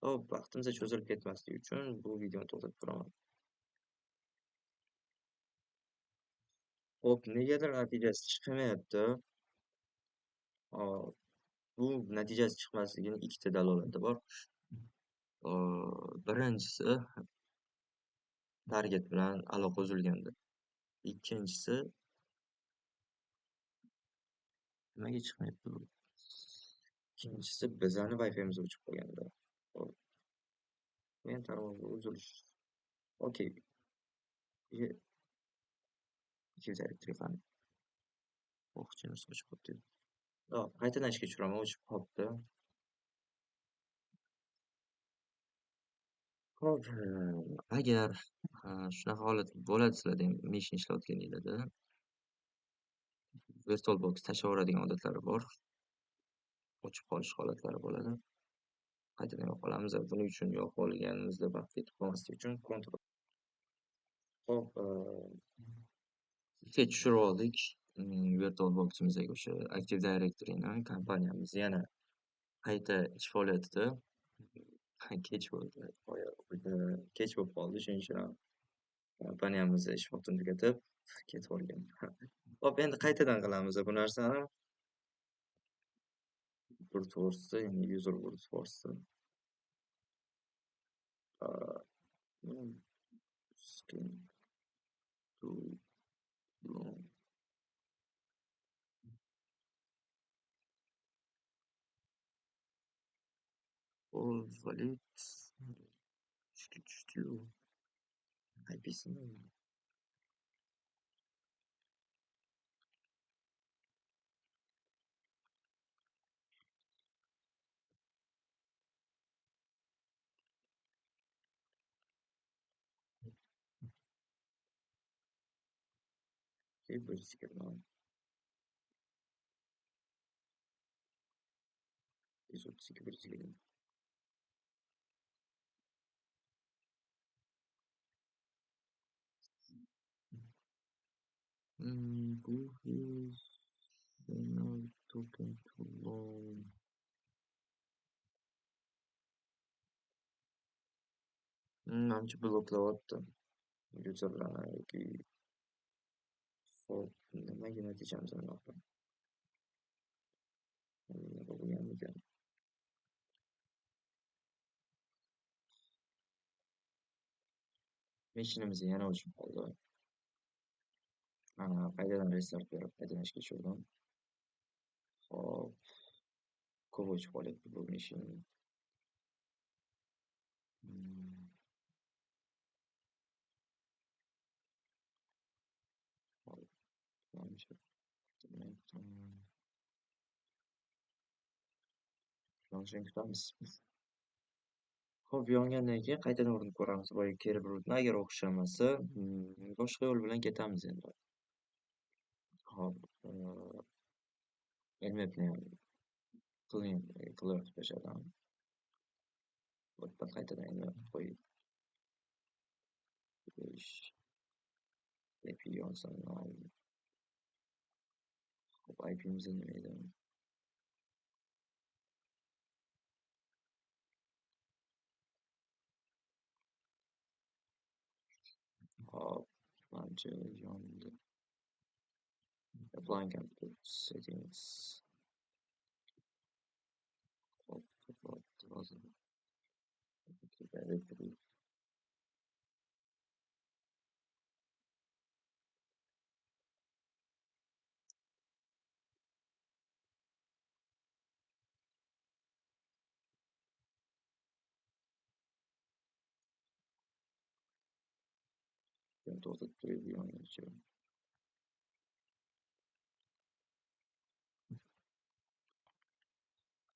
Xo'p, vaqtimiz cho'zilib ketmasligi uchun bu videoni to'xtatib turaman. Xo'p, negadir natijasi chiqmayapti. Hop, bu natijasi chiqmasligining ikkita dalolati bor. Birinchisi target bilan aloqa uzilganda. Ikkinchisi nimaga chiqmayapti bu? Ikkinchisi bizani Wi-Fi'miz o'chib qolganda. Xo'p. Men tarmoqda uzilish. Okey. O'qchimiz o'chib qoldi. Xo'p, qaytadan ishga tushiraman, o'chib qolibdi. Xo'p, agar shunaqa holat bo'ladi sizlarda ham meshni ishlayotganingizda VirtualBox tashlaveradigan odatlari bor. O'chib qolish holatlari bo'ladi. Qaytadan yoqib olamiz. Buning uchun yoqib olganimizda vaqt ketib qolmasligi uchun kontrol. Xo'p, ishga tushirib oldik. VirtualBox'imizdagi o'sha Active Directory'ni kompaniyamiz yana qayta ish faoliyatida kech bo'ldi. Kech bo'lib qoldi. Shuning uchun ham kompaniyamiz ish vaqtini tugatib ketib olgan. Xo'p, endi qaytadan qilamiz bu narsani. Brute force, ya'ni user brute force. Skin to long. All valid. Tushdi-yu. IP'sini. Bir yuz yigirma. Yuz o'ttiz ikki, bir yuz yigirma. Bu is token too long. Manimcha bloklayapti userlarni yoki. Xo'p, nimaga natijamiz bunaqa? Nima bo'lganmikan? Mashinamiz yana o'chib qoldi. Qaytadan restart berib, qaytadan ishga tushirdim. Xo'p, ko'p o'chib qolyapti bu machine. Xo'p, yonishini kutamiz. Xo'p, yongandan keyin qaytadan urinib ko'ramiz boyagi Kerberootni. Agar o'xshamasa, boshqa yo'l bilan ketamiz endi. Xo'p, Nmapni ham clean, clear qilib tashladim. Bu yerda qaytadan Nmap qo'yib, IP yonsin. Xo'p, IP'miz nima edi? Xo'p, manimcha yondi. Applying computer settings. Xo'p, hozir. Directory. To'xtatib turib yongacha.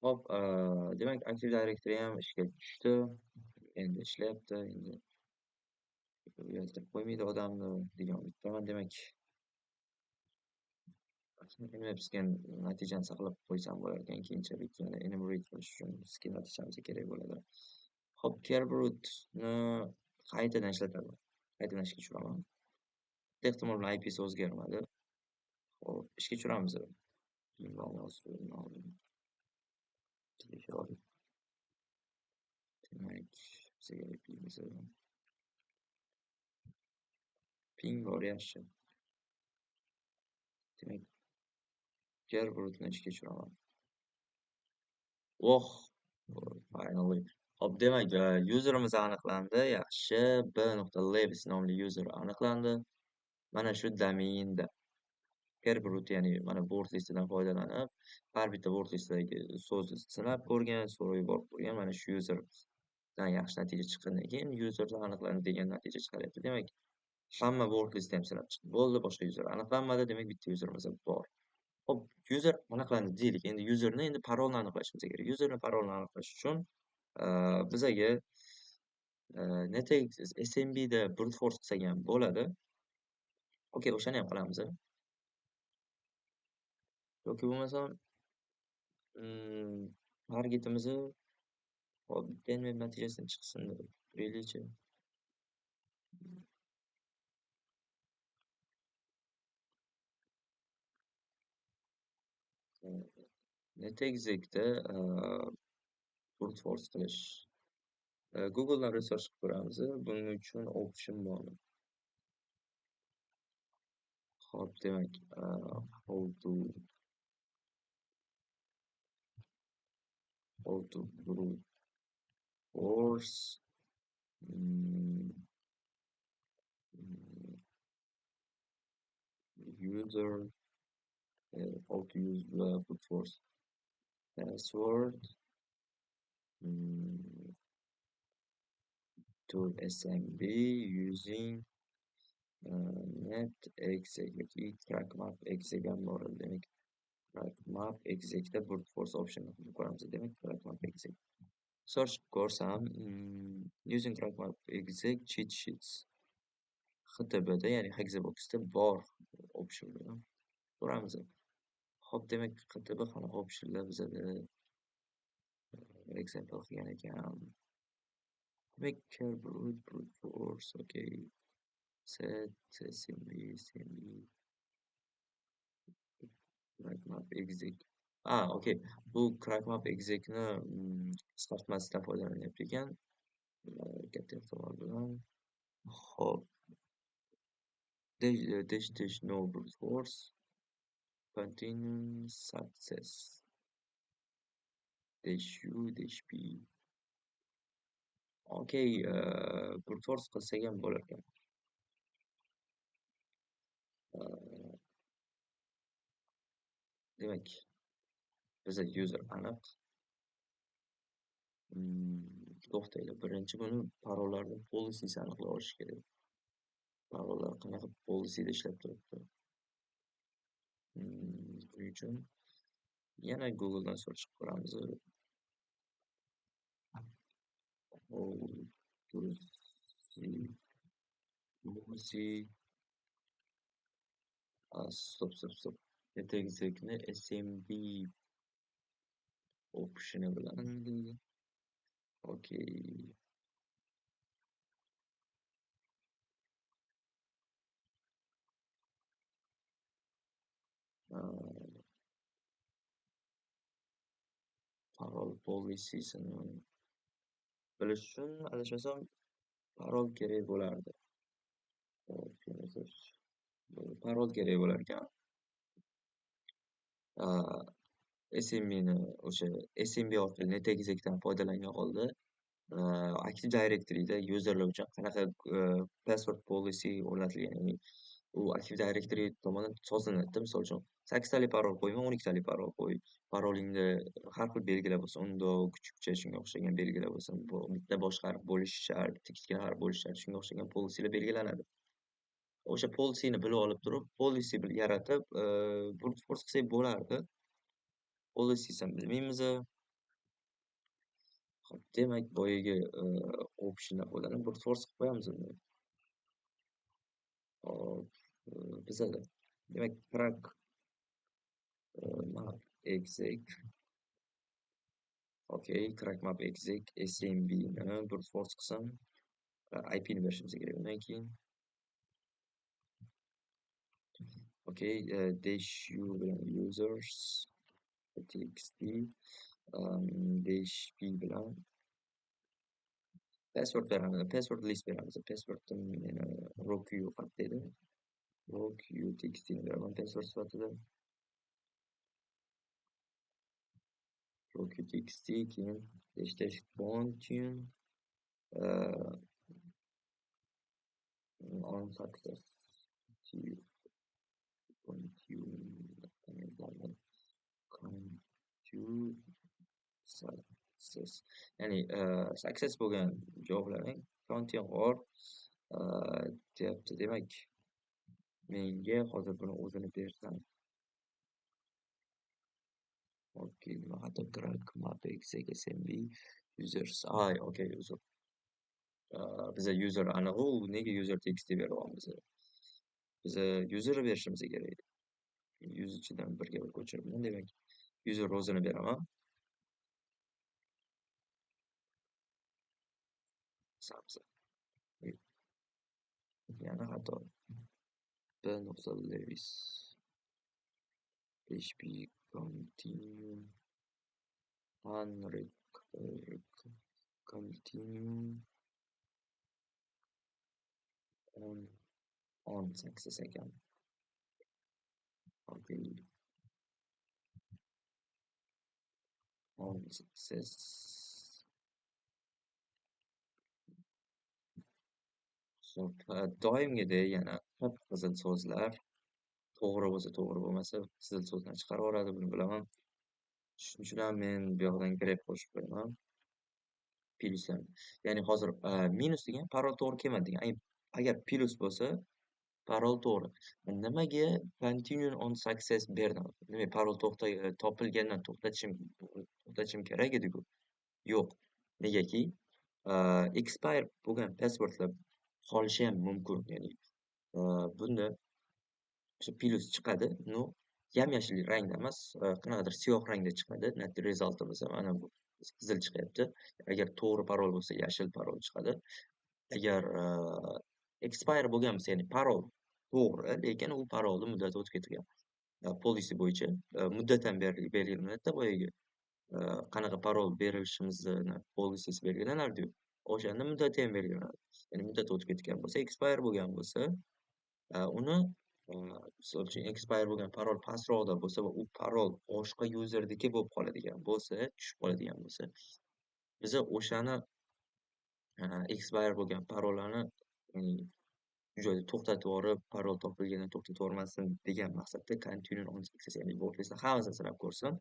Xo'p, demak Active Directory ham ishga tushdi. Endi ishlayapti, endi uyaltirib qo'ymaydi odamni degan umiddaman. Demak, Nmap scan natijani saqlab qo'ysam bo'lar ekan, keyinchalik yana enumerate qilish uchun scan natijamiz kerak bo'ladi. Xo'p, Kerberootni qaytadan ishlataman. Qaytadan ishga tushiraman. Ehtimol bilan IP'si o'zgarmadi. Xo'p, ishga tushiramiz. Demak, bizga IP'miz ping bor, yaxshi. Demak, Kerberootni ishga tushiraman. Oh, finally. Xo'p, demak, userimiz aniqlandi. Yaxshi, b.levis nomli user aniqlandi. Mana shu domainda Kerberoot, ya'ni mana word listidan foydalanib, har bitta word listidagi so'zni sinab ko'rgan, so'rab yuborib ko'rgan, mana shu userdan yaxshi natija chiqqandan keyin userlar aniqlandi degan natija chiqaryapti. Demak, hamma word listni ham sinab chiqib bo'ldi, boshqa user aniqlanmadi, demak bitta userimiz bor. Xo'p, user aniqlandi deylik. Endi userni endi parolni aniqlashimiz kerak. Userni parolni aniqlash uchun bizaga NetEx SMB da brute force qilsak ham bo'ladi. Okey, o'shani ham qilamiz. Yoki bo'lmasam, targetimizni hop, Nmap natijasini chiqsin deb turaylikchi. NetExec'da brute force qilish. Google'dan research qilib ko'ramiz. Buning uchun option bormi? Xo'p, demak, how to brute force user, how to use the brute force password to SMB using netexec yoki crackmap exec ham bor. Demak, crackmap execda brute force option qilib ko'ramiz. Demak, crackmap exec search ko'rsam, using crackmap exec cheat sheets HTBda, ya'ni Hexaboxda bor option bilan ko'ramiz. Xo'p, demak, HTB qanaqa optionlar bizada example qilgan ekan. Demak, brute force, okay. Set SMB, SMB, crackmap exec. Okey. Bu crackmap execni qisqartmasidan foydalanyapti ekan. Katta ehtimol bilan. Xo'p. Dash dash no brute force. Continue success. Dash u dash p. Okey, brute force qilsak ham bo'lar ekan. Demak, biza user aniq. To'xtanglar, birinchi buni parollarni policy'si aniqlab olish kerak. Parollar qanaqa policy'da ishlab turibdi. Buning uchun yana Google'dan search qilib ko'ramiz. Stop, stop, stop. NetExec'ni SMB optioni bilan deydi. Okey. Parol policy'sini bilish uchun adashmasam parol kerak bo'lardi. Parol kerak bo'lar ekan. SMBni o'sha SMB orqali NetExec'dan foydalangan holda Active Directory'da userlar uchun qanaqa password policy o'rnatilgan, ya'ni u Active Directory tomonidan sozlanadi-da. Misol uchun 8 tali parol qo'yma, 12 tali parol qo'y. Parolingda har xil belgilar bo'lsin, undov, kuchukcha shunga o'xshagan belgilar bo'lsin, bu bitta boshqa harf bo'lishi shart, bitta kichkina harf bo'lishi shart, shunga o'xshagan policylar belgilanadi. O'sha policyni bilib olib turib, policy yaratib, brute force qilsak bo'lardi. Policy'sini bilmaymiz. Xo'p, demak, boyagi optiondan foydalanib brute force qilib qo'yamiz unda. Xo'p, bizada demak crack map exec. Okey, crack map exec SMB ni brute force qilsam, IP ni berishimiz kerak undan keyin. Okey, dash u bilan users txt, dash p bilan password beramiz, password list beramiz. Passwordni meni rockyou qayerda edi? Rockyou txt ni beraman password sifatida. Rockyou txt, keyin dash dash continue, on success. Continue success. Ya'ni success bo'lgan javoblarning continue or deyapti. Demak, menga hozir buni o'zini bersam. Okey, nima xato? Crack map exec SMB users. Ay, okey, uzr. Biza user aniq, u nega user txt beryapmiz? Biza user berishimiz kerak. Yuz ichidan birga bir ko'chiribman. Demak, user o'zini beraman. Sabzi. Yana xato. B nuqta Lewis. PHP continue unrec continue on success ekan. Okay. On success. Xo'p, doimgidek yana qip-qizil so'zlar. To'g'ri bo'lsa, to'g'ri bo'lmasa qizil so'zni chiqarib yuboradi, buni bilaman. Shuning uchun ham men bu yoqdan grep qo'shib qo'yaman. Plyus ham. Ya'ni hozir minus degan parol to'g'ri kelmadi degan. Agar plyus bo'lsa, parol to'g'ri. Nimaga continue on success berdim? Demak, parol topilgandan to'xtatishim kerak edi-ku. Yo'q. Negaki, expire bo'lgan passwordlar qolishi ham mumkin. Ya'ni bunda o'sha plyus chiqadi, no yam-yashil rangda emas, qanaqadir siyoh rangda chiqadi. Natija resultimiz ham mana bu qizil chiqyapti. Agar to'g'ri parol bo'lsa, yashil parol chiqadi. Agar expire bo'lgan bo'lsa, ya'ni parol to'g'ri, lekin u parolning muddati o'tib ketgan. Policy bo'yicha muddat ham belgilanadi-da boyagi. Qanaqa parol berilishimizni policysi belgilanardi-yu. O'shanda muddati ham belgilanadi. Ya'ni muddati o'tib ketgan bo'lsa, expire bo'lgan bo'lsa, uni misol uchun expire bo'lgan parol pastroqda bo'lsa va u parol boshqa userniki bo'lib qoladigan bo'lsa, tushib qoladigan bo'lsa, biza o'shani expire bo'lgan parolani, ya'ni joyda to'xtatib yuborib, parol topilgandan to'xtatib yubormasin degan maqsadda continue on success, ya'ni wordlistni hammasini sinab ko'rsin.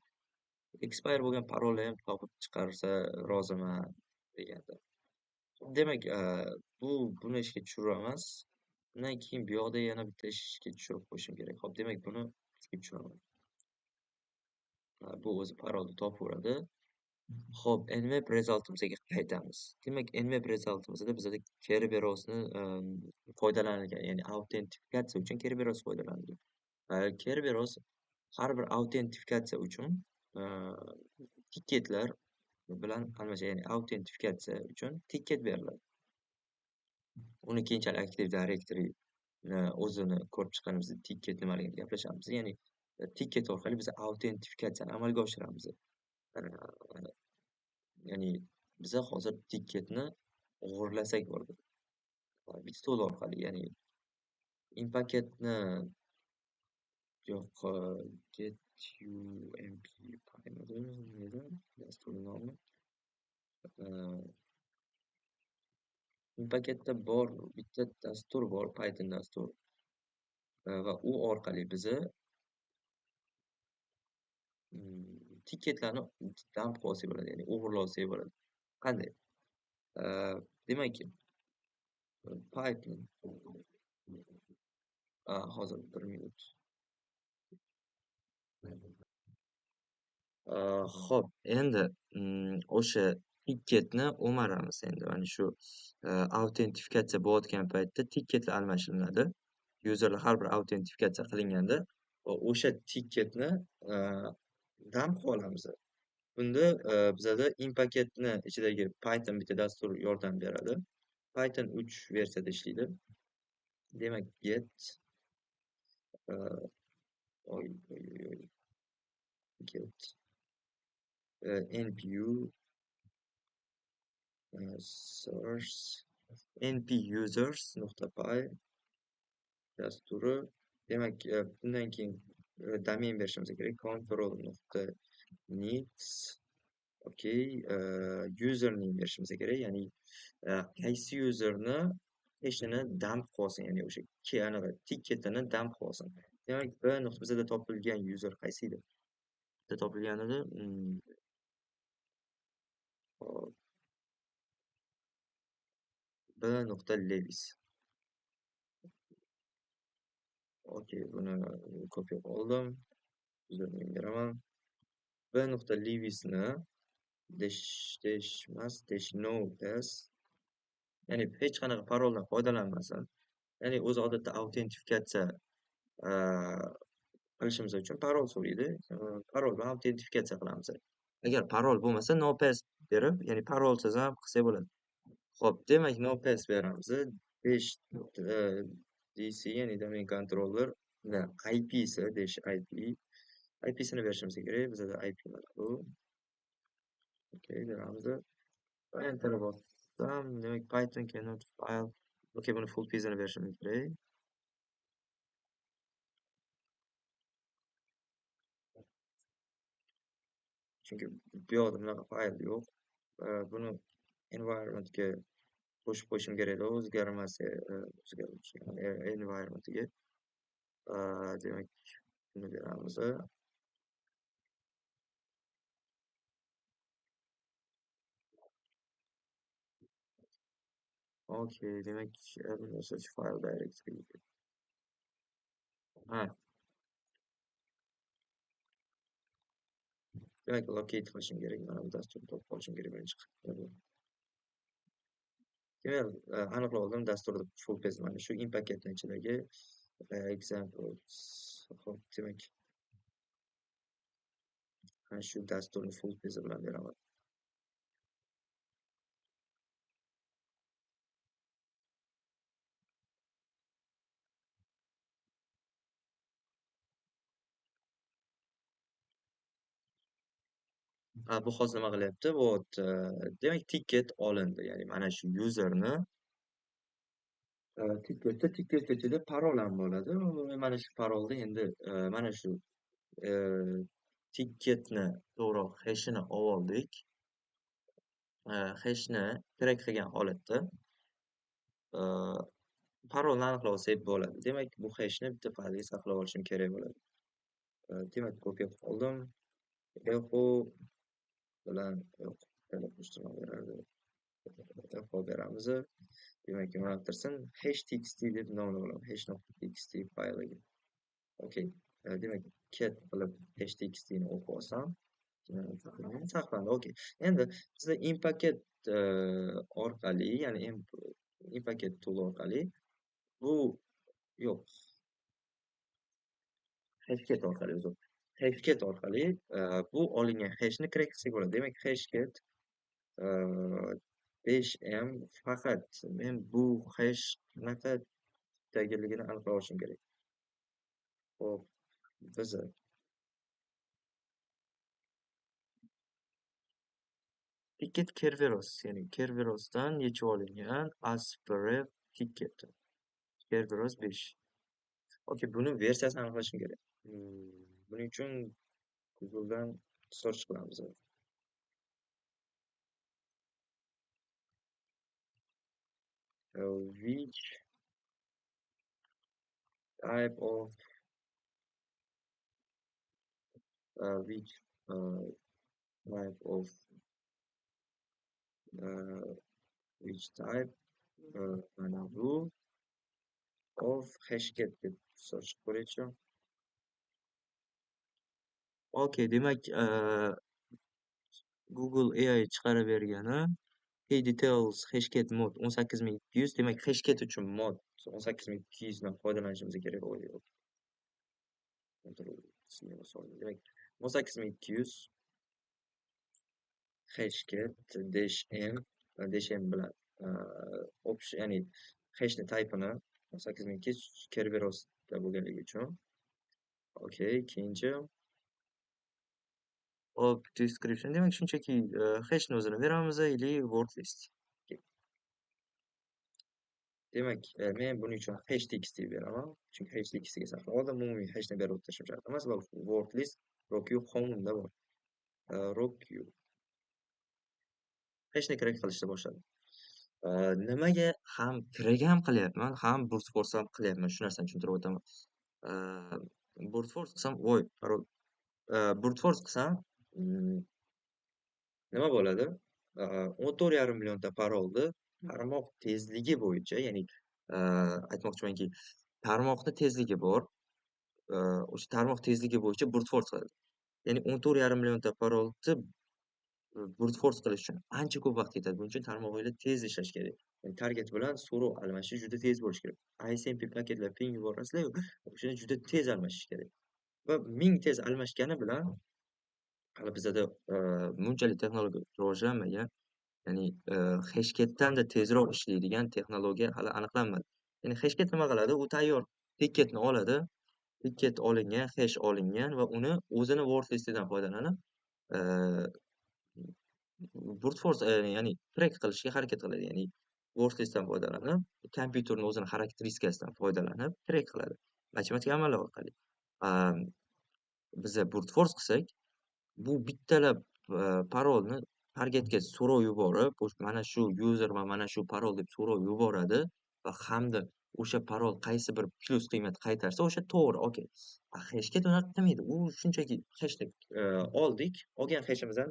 Expire bo'lgan parolni ham topib chiqarsa roziman deganda. Demak, buni ishga tushiramiz. Undan keyin bu yoqda yana bitta ishga tushirib qo'yishim kerak. Xo'p, demak, buni ishga tushiraman. Bu o'zi parolni topaveradi. Xo'p, nmap resultimizga qaytamiz. Demak, nmap resultimizda bizada Kerberosni foydalanilgan, ya'ni autentifikatsiya uchun Kerberos foydalanilgan. Kerberos har bir autentifikatsiya uchun tiketlar bilan almasha, ya'ni autentifikatsiya uchun tiket beriladi. Uni keyinchalik Active Directory o'zini ko'rib chiqqanimizda tiket nimaligini gaplashamiz. Ya'ni tiket orqali biz autentifikatsiyani amalga oshiramiz. Ya'ni biza hozir tiketni o'g'irlasak bo'ladi. Bitta to'l orqali, ya'ni impaketni yo'q, get ump nima dasturning nomi? Impaketda bor bitta dastur bor, Python dastur. Va u orqali biza tiketlarni dump qilsak bo'ladi, ya'ni o'g'irlasak bo'ladi. Qanday? Demak, Python hozir 1 minut. Xo'p, endi o'sha tiketni o'maramiz endi. Mana shu autentifikatsiya bo'layotgan paytda tiketlar almashilinadi. Userlar har bir autentifikatsiya qilinganda o'sha tiketni dump qilib olamiz. Bunda bizada impaketni ichidagi Python bitta dastur yordam beradi. Python 3 versiyada ishlaydi. Demak, get oy, oy, oy, get npu source npusers nuqta py dasturi. Demak, bundan keyin domain berishimiz kerak. Control nuqta needs, okey, username berishimiz kerak. Ya'ni qaysi userni hashini dump qilsin, ya'ni o'sha anaqa ticketini dump qilsin. Demak, B nuqta bizada topilgan user qaysi edi? Bizda topilgan edi. Hop. B nuqta Lewis. Okey, buni kopiya oldim. Username beraman. B nuqta Lewisni dash dash emas, dash no pass. Ya'ni hech qanaqa paroldan foydalanmasin. Ya'ni o'zi odatda autentifikatsiya qilishimiz uchun parol so'raydi. Parol bilan autentifikatsiya qilamiz. Agar parol bo'lmasa no pass berib, ya'ni parolsiz ham qilsak bo'ladi. Xo'p, demak no pass beramiz. 5 DC, ya'ni domain controller IP'si, dash IP. IP'sini berishimiz kerak. Bizada IP mana bu. Okey, beramiz. Va enter bossam, demak Python cannot file. Okey, buni full path'ini berishimiz kerak. Chunki bu yoqda bunaqa fayl yo'q. Buni environmentga qo'shib qo'yishim kerak edi, o'zgarmasa, environmentga. Demak, buni beramiz. Okey, demak, search file directory. Ha. Demak, locate qilishim kerak. Mana bu dasturni topib olishim kerak birinchi. Demak, aniqlab oldim dasturni full path mana shu impaketning ichidagi examples. Xo'p, demak, mana shu dasturni full path bilan beraman. Bu hozir nima qilyapti? Вот, demak, ticket olindi. Ya'ni mana shu userni ticketda ticket ichida parol ham bo'ladi. Mana shu parolni endi mana shu ticketni to'g'riroq hashini oldik. Hashni kerak qilgan holatda Parolni aniqlab olsak bo'ladi. Demak, bu hashni bitta faylga saqlab olishim kerak bo'ladi. Demak, kopiya qilib oldim. Echo bilan yo'q, qo'shtirma berardi. Echo beramiz. Demak, yo'naltirsin hash.txt deb nomlab olaman. Hash.txt fayliga. Okey. Demak, cat qilib hash.txt ni o'qib olsam, saqlandi. Okey. Endi bizda impacket orqali, ya'ni impacket tool orqali bu yo'q. Hashcat orqali uzr. Hashcat orqali bu olingan hashni crack qilsak bo'ladi. Demak, hashcat 5m faqat men bu hash qanaqa tipdagiligini aniqlab olishim kerak. Xo'p, biz ticket Kerberos, ya'ni Kerberosdan yechib olingan aspref ticket. Kerberos 5. Okey, buni versiyasini aniqlashim kerak. Buning uchun Google'dan search qilamiz. Which type of which type of which type mana bu of hashcat deb search ko'raychi. Okey, demak, Google AI chiqarib bergani Key details hashcat mod 18200. Demak, hashcat uchun mod 18200 dan foydalanishimiz kerak. Demak, 18200 hashcat dash m dash m bilan option, ya'ni hashni type'ini 18200 Kerberosda bo'lganligi uchun. Okey, keyinchi hop, description. Demak, shunchaki hashni o'zini beramiz или word list. Demak, men buning uchun hash.txt beraman, chunki hash.txt ga saqlab oldim. Umumiy hashni berib o'tirishim shart emas va word list rockyou home'da bor. Rockyou hashni crack qilishni boshladim. Nimaga ham crack ham qilyapman, ham brute force ham qilyapman, shu narsani tushuntirib o'taman. Brute force qilsam, voy, parol. Brute force qilsam, nima bo'ladi? 14,5 millionta parolni tarmoq tezligi bo'yicha, ya'ni aytmoqchimanki, tarmoqni tezligi bor, o'sha tarmoq tezligi bo'yicha brute force qiladi. Ya'ni 14,5 millionta parolni brute force qilish uchun ancha ko'p vaqt ketadi. Buning uchun tarmog'inglar tez ishlash kerak. Ya'ni target bilan so'rov almashish juda tez bo'lishi kerak. ICMP paketlar ping yuborasizlar, o'shani juda tez almashish kerak. Va ming tez almashgani bilan hali bizada bunchalik texnologiya rivojlanmagan. Ya'ni hashcatdan-da tezroq ishlaydigan texnologiya hali aniqlanmadi. Ya'ni hashcat nima qiladi? U tayyor ticketni oladi. Ticket olingan, hash olingan va uni o'zini word listidan foydalanib brute force, ya'ni crack qilishga harakat qiladi. Ya'ni word listdan foydalanib, kompyuterning o'zini xarakteristikasidan foydalanib crack qiladi. Matematik amallar orqali. Biza brute force qilsak, bu bittalab parolni targetga so'rov yuborib, mana shu user va mana shu parol deb so'rov yuboradi va hamda o'sha parol qaysi bir plus qiymat qaytarsa, o'sha to'g'ri, okey. Hashcat unaqa qilmaydi. U shunchaki hashni oldik, olgan hashimizdan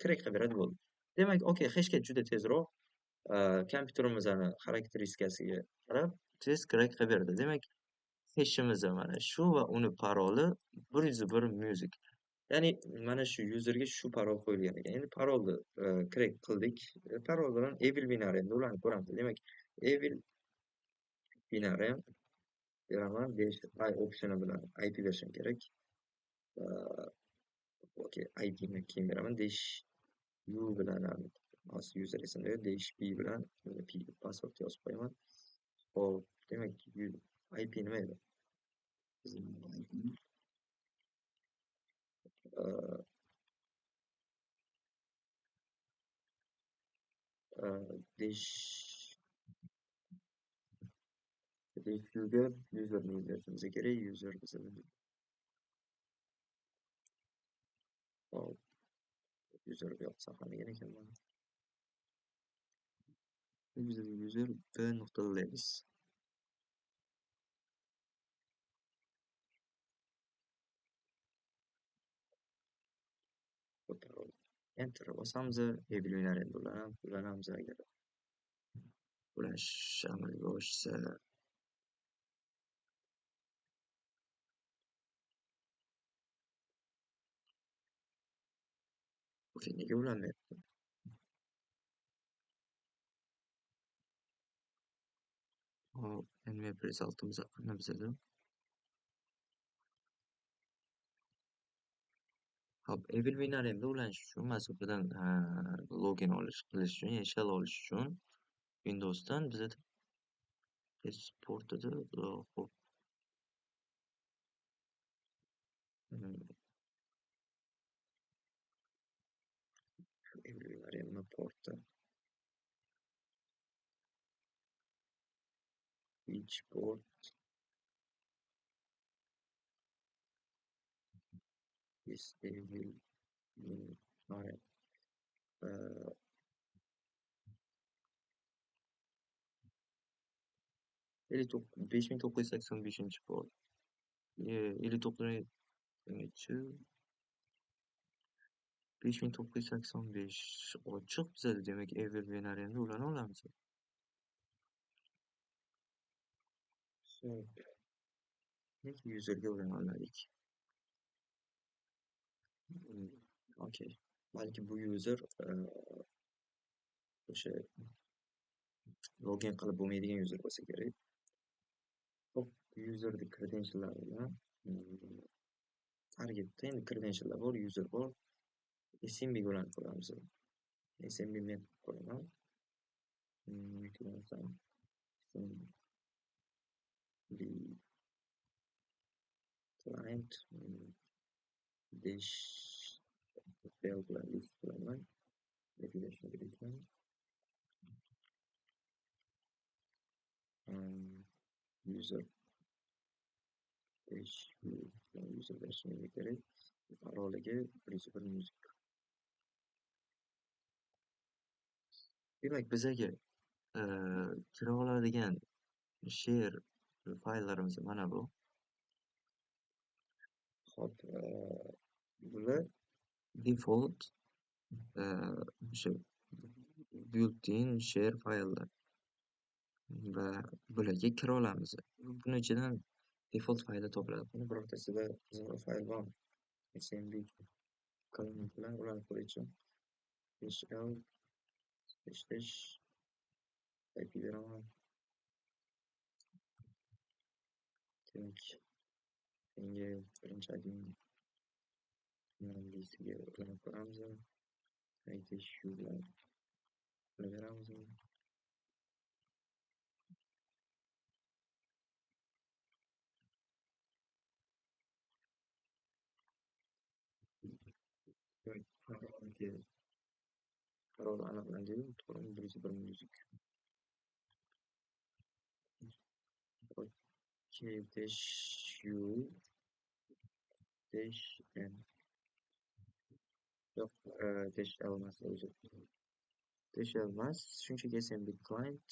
crack qilib beradi bo'ldi. Demak, okey, hashcat juda tezroq kompyuterimizni xarakteristikasiga qarab tez crack qilib beradi. Demak, hashimiz mana shu va uni paroli 101 music. Ya'ni mana shu userga shu parol qo'yilgan ekan. Endi parolni crack qildik. Parol bilan evil binary endi ularni ko'ramiz. Demak, evil binary beraman, dash i optioni bilan IP berishim kerak. Okey, IP ni keyin beraman. Dash u bilan hozir user esimda yo'q. Dash p bilan p password yozib qo'yaman. Xo'p, demak, IP nima edi? Dash uga username berishimiz kerak. User bizada hop, user bu yoqda saqlangan ekan mana. User b nuqta labs. Enter bosamiz, Evelyn endi ulanamiz agar ulanish amalga oshsa. Okey, nega ulanmayapti? Hop, nmap resultimiz ana bizada. Hop, Evelyn endi ulanish uchun masofadan login olish qilish uchun, ya'ni shell olish uchun Windows'dan bizada portida hop. Evelyn porti. Which port is Evil Winaren? 5985 port. 59 nechi? 5985 ochiq bizada, demak Evil Winarenni ulana olamiz. Xo'p. Nega userga ulana olmadik? Okey. Balki bu user o'sha login qilib bo'lmaydigan user bo'lsa kerak. Hop, userni credential'lari bilan targetda endi credential'lar bor, user bor. SMB ga ulanib ko'ramiz. SMB men ko'raman. Yoki bo'lmasam SMB client dash fail bilan list qilaman. Belgilashni user dash user dash nima kerak? Paroliga 101 music. Demak, bizaga kira oladigan share fayllarimiz mana bu. Hop, bular default o'sha built-in share fayllar va bularga kira olamiz. Buni ichidan default fayli topiladi. Buni birortasida zero fayl bormi? SMB client bilan ulanib ko'raychi. L dash IP beraman. Demak, menga birinchi admin listga ulanib ko'ramiz. Dash U bilan beramiz. Parol aniqlandi, to'g'rimi? 101 music. Okay, dash U dash N. Yo'q, dash L emas, o'zi. Dash L emas, shunchaki SMB client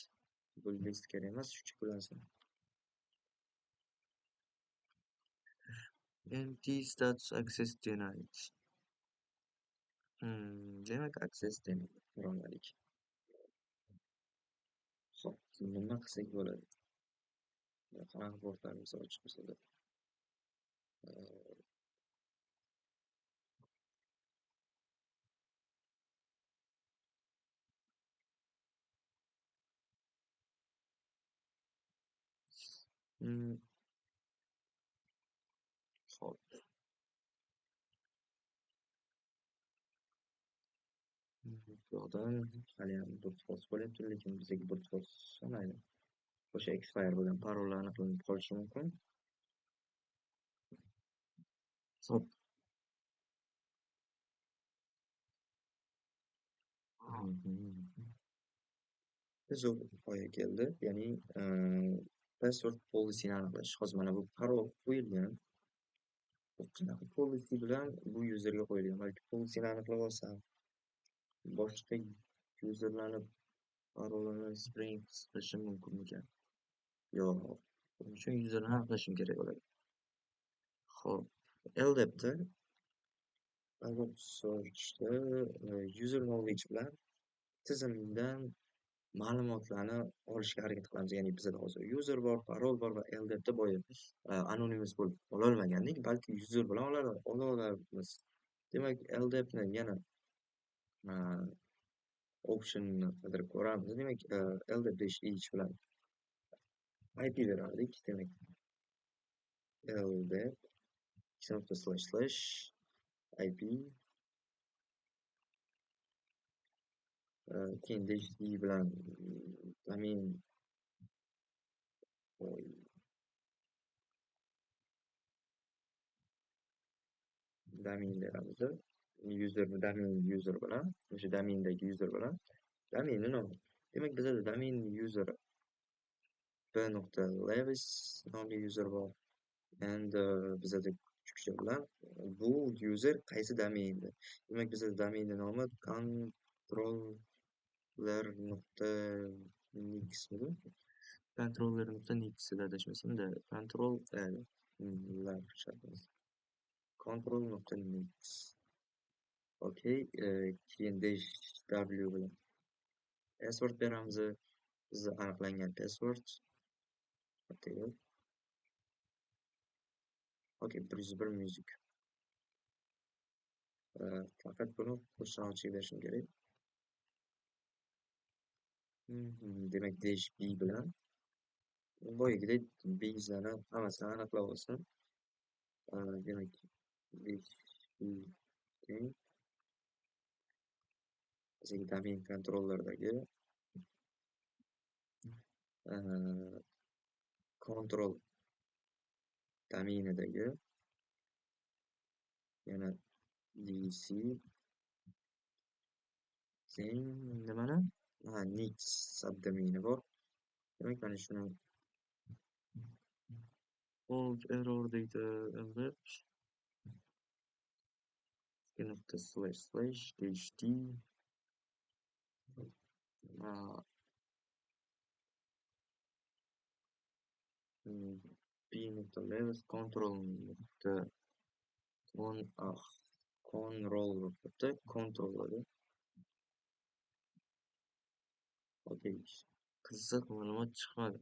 bu list kerak emas, shunchaki ulansin. NT status access denied. Demak, access denied. Ko'rolmadik. Xo'p, nima qilsak bo'ladi? Qanaqa portlarimiz ochiq bo'lsa-da. Xo'p. Bu yoqdan haliyam brute force bo'lyapti, lekin bizga brute force mayli. O'sha expire bo'lgan parollar aniqlanib qolishi mumkin. Xo'p. Zo'r nihoyaga keldi. Ya'ni password policy'ni aniqlash. Hozir mana bu parol qo'yilgan. Bu qanaqa policy bilan bu userga qo'yilgan? Balki policy'ni aniqlab olsam, boshqa userlarni parolini spring qilishim mumkinmikan? Yo'q. Buning uchun userni aniqlashim kerak bo'ladi. Xo'p, L debdi. LDAP searchda user knowledge bilan tizimdan ma'lumotlarni olishga harakat qilamiz. Ya'ni bizda hozir user bor, parol bor va LDAPda boya anonymous bo'lib ololmagandik, balki user bilan ola olamiz. Demak, LDAPni yana optionni qidirib ko'ramiz. Demak, LDAP dash h bilan IP berardik. Demak, LDAP slash IP keyin dash d bilan domain domain beramiz. User domain user bilan, o'sha domaindagi user bilan domainni nomi. Demak, bizda domain user b.lewis nomli user bor. And bizda kuchukcha bilan bu user qaysi domainda? Demak, bizda domainning nomi controller.nix midi? Controller.nix adashmasam-da, control lar shartimiz. Control.nix. Okey, keyin dash w bilan password beramiz. Bizda aniqlangan password. Okey, 101 music. Faqat buni qo'shtirnoqchaga berishim kerak. Demak, dash b bilan boyagidek bizlarni hammasini aniqlab olsin. Demak, dash b teng bizga domain controller'dagi control domainidagi yana dc teng nimani? Ha, nix subdomaini bor. Demak, mana shuni old error deydi LDAP. Nuqta slash slash dash d b nuqta levels control nuqta con control nuqta control. Okey, qiziq ma'lumot chiqmadi.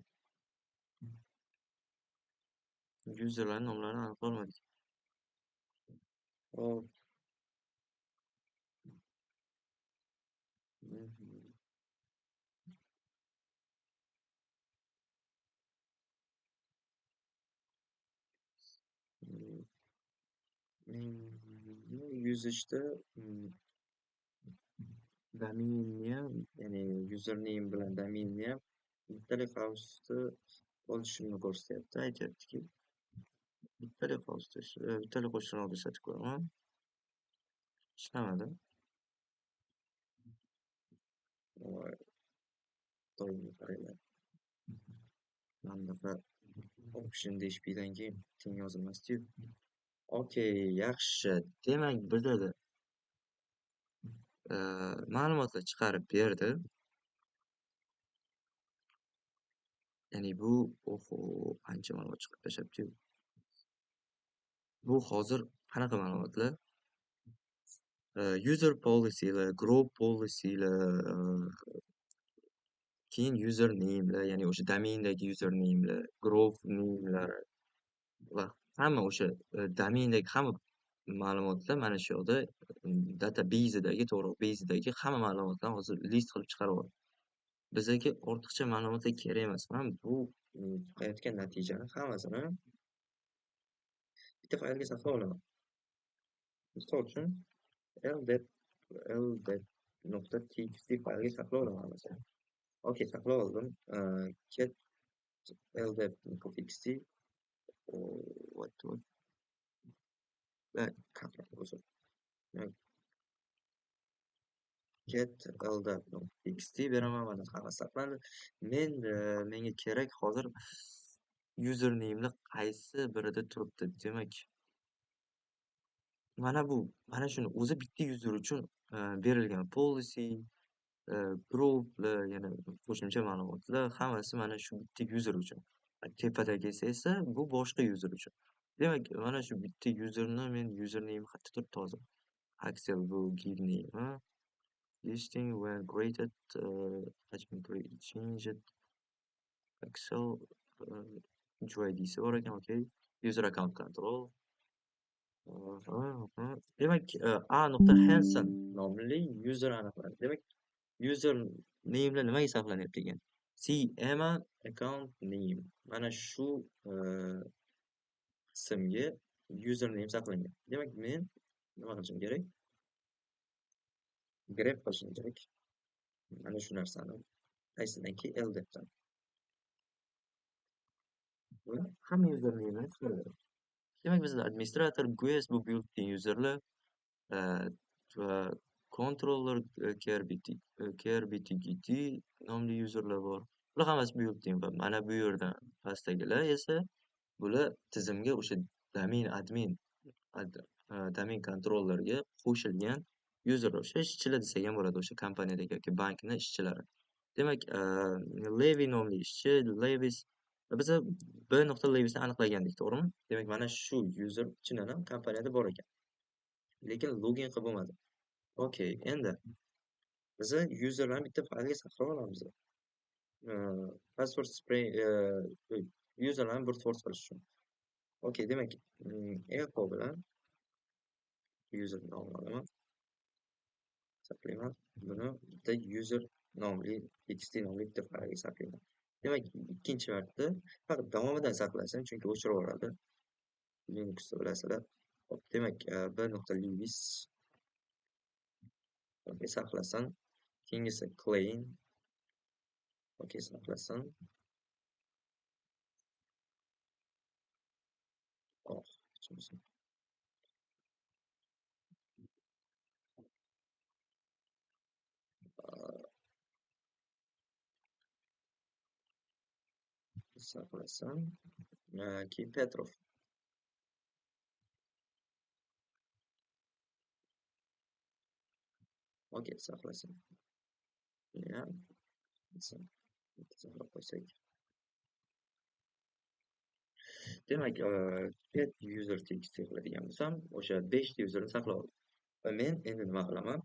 Userlarning nomlarini aniqlay olmadik. Hop. Yuzishda domainni ham, ya'ni username bilan domainni ham bittalik qavsda olishimni ko'rsatyapti. Aytyaptiki, bittalik qavsda, bittalik qo'shtirnoqda ishlatib ko'raman. Ishlamadi. Voy, doimni qaranglar. Mana bunaqa option dash bdan keyin teng yozilmasdi-yu. Okey, yaxshi. Demak, bizada ma'lumotlar chiqarib berdi. Ya'ni bu, oho, ancha ma'lumot chiqarib tashlabdi-yu. Bu hozir qanaqa ma'lumotlar? User policy'lar, group policy'lar, keyin username'lar, ya'ni o'sha domaindagi username'lar, group name'lar va hamma o'sha domaindagi hamma ma'lumotlar mana shu yoqda database'dagi, to'g'ri, base'dagi hamma ma'lumotlarni hozir list qilib chiqarib oldi. Bizga ortiqcha ma'lumotlar kerak emas. Men bu chiqayotgan natijani hammasini bitta faylga saqlab olaman. Misol uchun ldap.txt faylga saqlab olaman masalan. Okey, saqlab oldim. Cat ldap.txt what what uzr. Cat ldap.txt beraman, mana hammasi saqlandi. Men menga kerak hozir username'ni qaysi birida turibdi. Demak, mana bu, mana shuni o'zi bitta user uchun berilgan policy, grouplar, yana qo'shimcha ma'lumotlar hammasi mana shu bitta user uchun. Tepadagisi esa bu boshqa user uchun. Demak, mana shu bitta userni men username qayerda turibdi hozir? Axel bu give name, listing when created, has been changed. Excel UID'si bor ekan, okey. User account control. Demak, A nuqta Hansen nomli user aniqlandi. Demak, user name'lar nimaga saqlanyapti ekan? C Emma account name. Mana shu qismga user name saqlangan. Demak, men nima qilishim kerak? Grep qilishim kerak. Mana shu narsani qaysidanki LDAPdan. Va hamma user name'ni chiqarib beradi. Demak, bizda administrator, guest bu built-in userlar, va controller, KRBTGT nomli userlar bor. Bular hammasi built-in va mana bu yerdan pastdagilar esa bular tizimga o'sha domain admin, domain controllerga qo'shilgan userlar, o'sha ishchilar desak ham bo'ladi, o'sha kompaniyadagi yoki bankning ishchilari. Demak, Levi nomli ishchi, Levis, biz B nuqta Levisni aniqlagandik, to'g'rimi? Demak, mana shu user chindan ham kompaniyada bor ekan. Lekin login qilib bo'lmadi. Okey, endi biz userlarni bitta faylga saqlab olamiz. Password spray, userlarni brute force qilish uchun. Okey, demak, echo bilan user nomini olaman. Saqlayman. Buni bitta user nomli txt nomli bitta faylga saqlayman. Demak, ikkinchi marta faqat davomidan saqlasin, chunki o'chirib yuboradi. Linuxda bilasizlar. Hop, demak, B nuqta Lewis okey, saqlasin. Keyingisi Klein. Okey, saqlasin. Oh, tushunsin. Saqlasin. Keyin Petrov. Okey, saqlasin. Ya, saqlab qo'ysak. Demak, get user txt qiladigan bo'lsam, o'sha 5 ta userni saqlab oldim. Va men endi nima qilaman?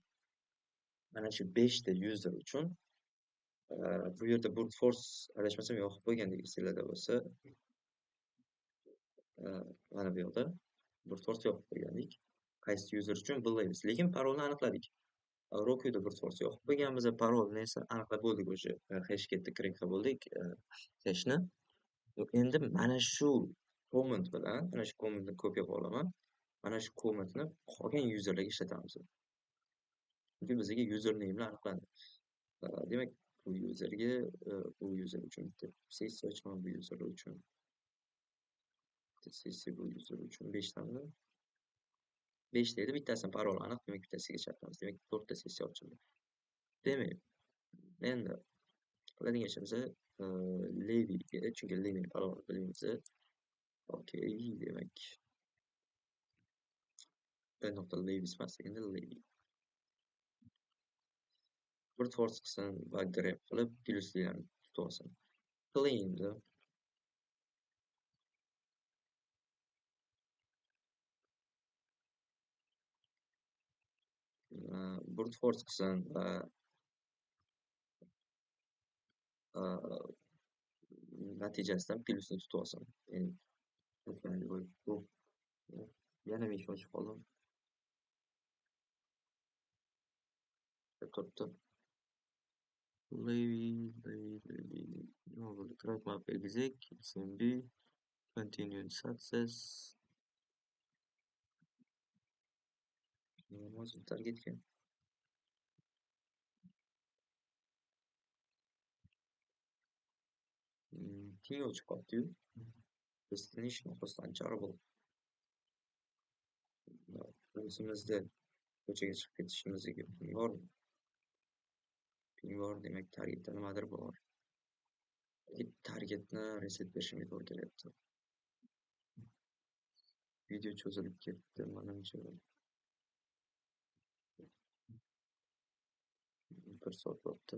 Mana shu 5 ta user uchun, bu yerda brute force adashmasam yoqib qo'ygandek esinglarda bo'lsa, mana bu yoqda brute force yoqib qo'ygandik. Qaysi user uchun bilmaymiz, lekin parolni aniqladik. Roku'da brute force yoqib qo'yganmiz, parolni esa aniqlab bo'ldik, o'sha hashgetni crack qilib bo'ldik, hashni. Endi mana shu command bilan, mana shu commandni kopiya qilib olaman. Mana shu commandni qolgan userlarga ishlatamiz. Chunki bizga username bilan aniqlandi. Demak, bu userga, bu user uchun bitta sessiya ochaman, bu user uchun bitta sessiya, bu user uchun 5 tami? 5 ta edi, bittasini parol aniq, demak bittasiga ishlatamiz. Demak, 4 ta sessiya ochildi. Demak, endi qiladigan ishimiz, Leviga, chunki Levining parolini bilmaymiz. Okey, demak, B nuqta Lewis emas, endi Levi. Brute force qilsin va grep qilib plyuslarni tutib olsin. Clean'di. Brute force qilsin va natijasidan plyusni tutib olsin. Ya'ni bu yana men shoshib qoldim. Turibdi. Levi, Levi, Levi. Nima bo'ldi? Crack map exec, SMB, continued success. Nima targetga? Ping o'chib qolibdi-yu. Destination host uncharable. O'zimizda ko'chaga chiqib ketishimizga ping bormi? Ping bor, demak targetda nimadir bor. Targetni reset berishimga to'g'ri kelyapti. Video cho'zilib ketdi, menimcha. 1 soat bo'pti.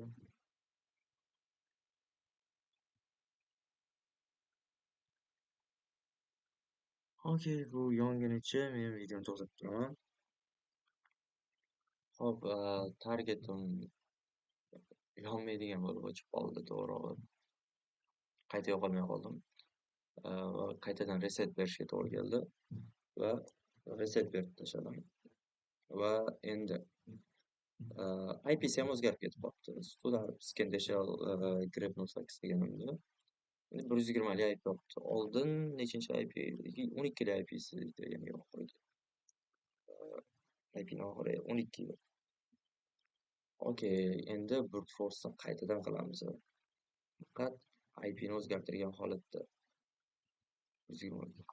Okey, bu yongunicha men videoni to'xtatib turaman. Hop, targetim yonmaydigan bo'lib o'chib qoldi, to'g'rirog'i. Qayta yo'qolmay qoldim. Va qaytadan reset berishga to'g'ri keldi va reset berib tashladim. Va endi IP'si ham o'zgarib ketib qolibdi. Student Skendeshel grep 08 deganimda endi 120 lik IP olibdi. Oldin nechinchi IP? 12 lik IP'si ya'ni oxirgi. IP'ning oxiri 12 edi. Okey, endi brute force'ni qaytadan qilamiz. Faqat IP'ni o'zgartirgan holatda. 122.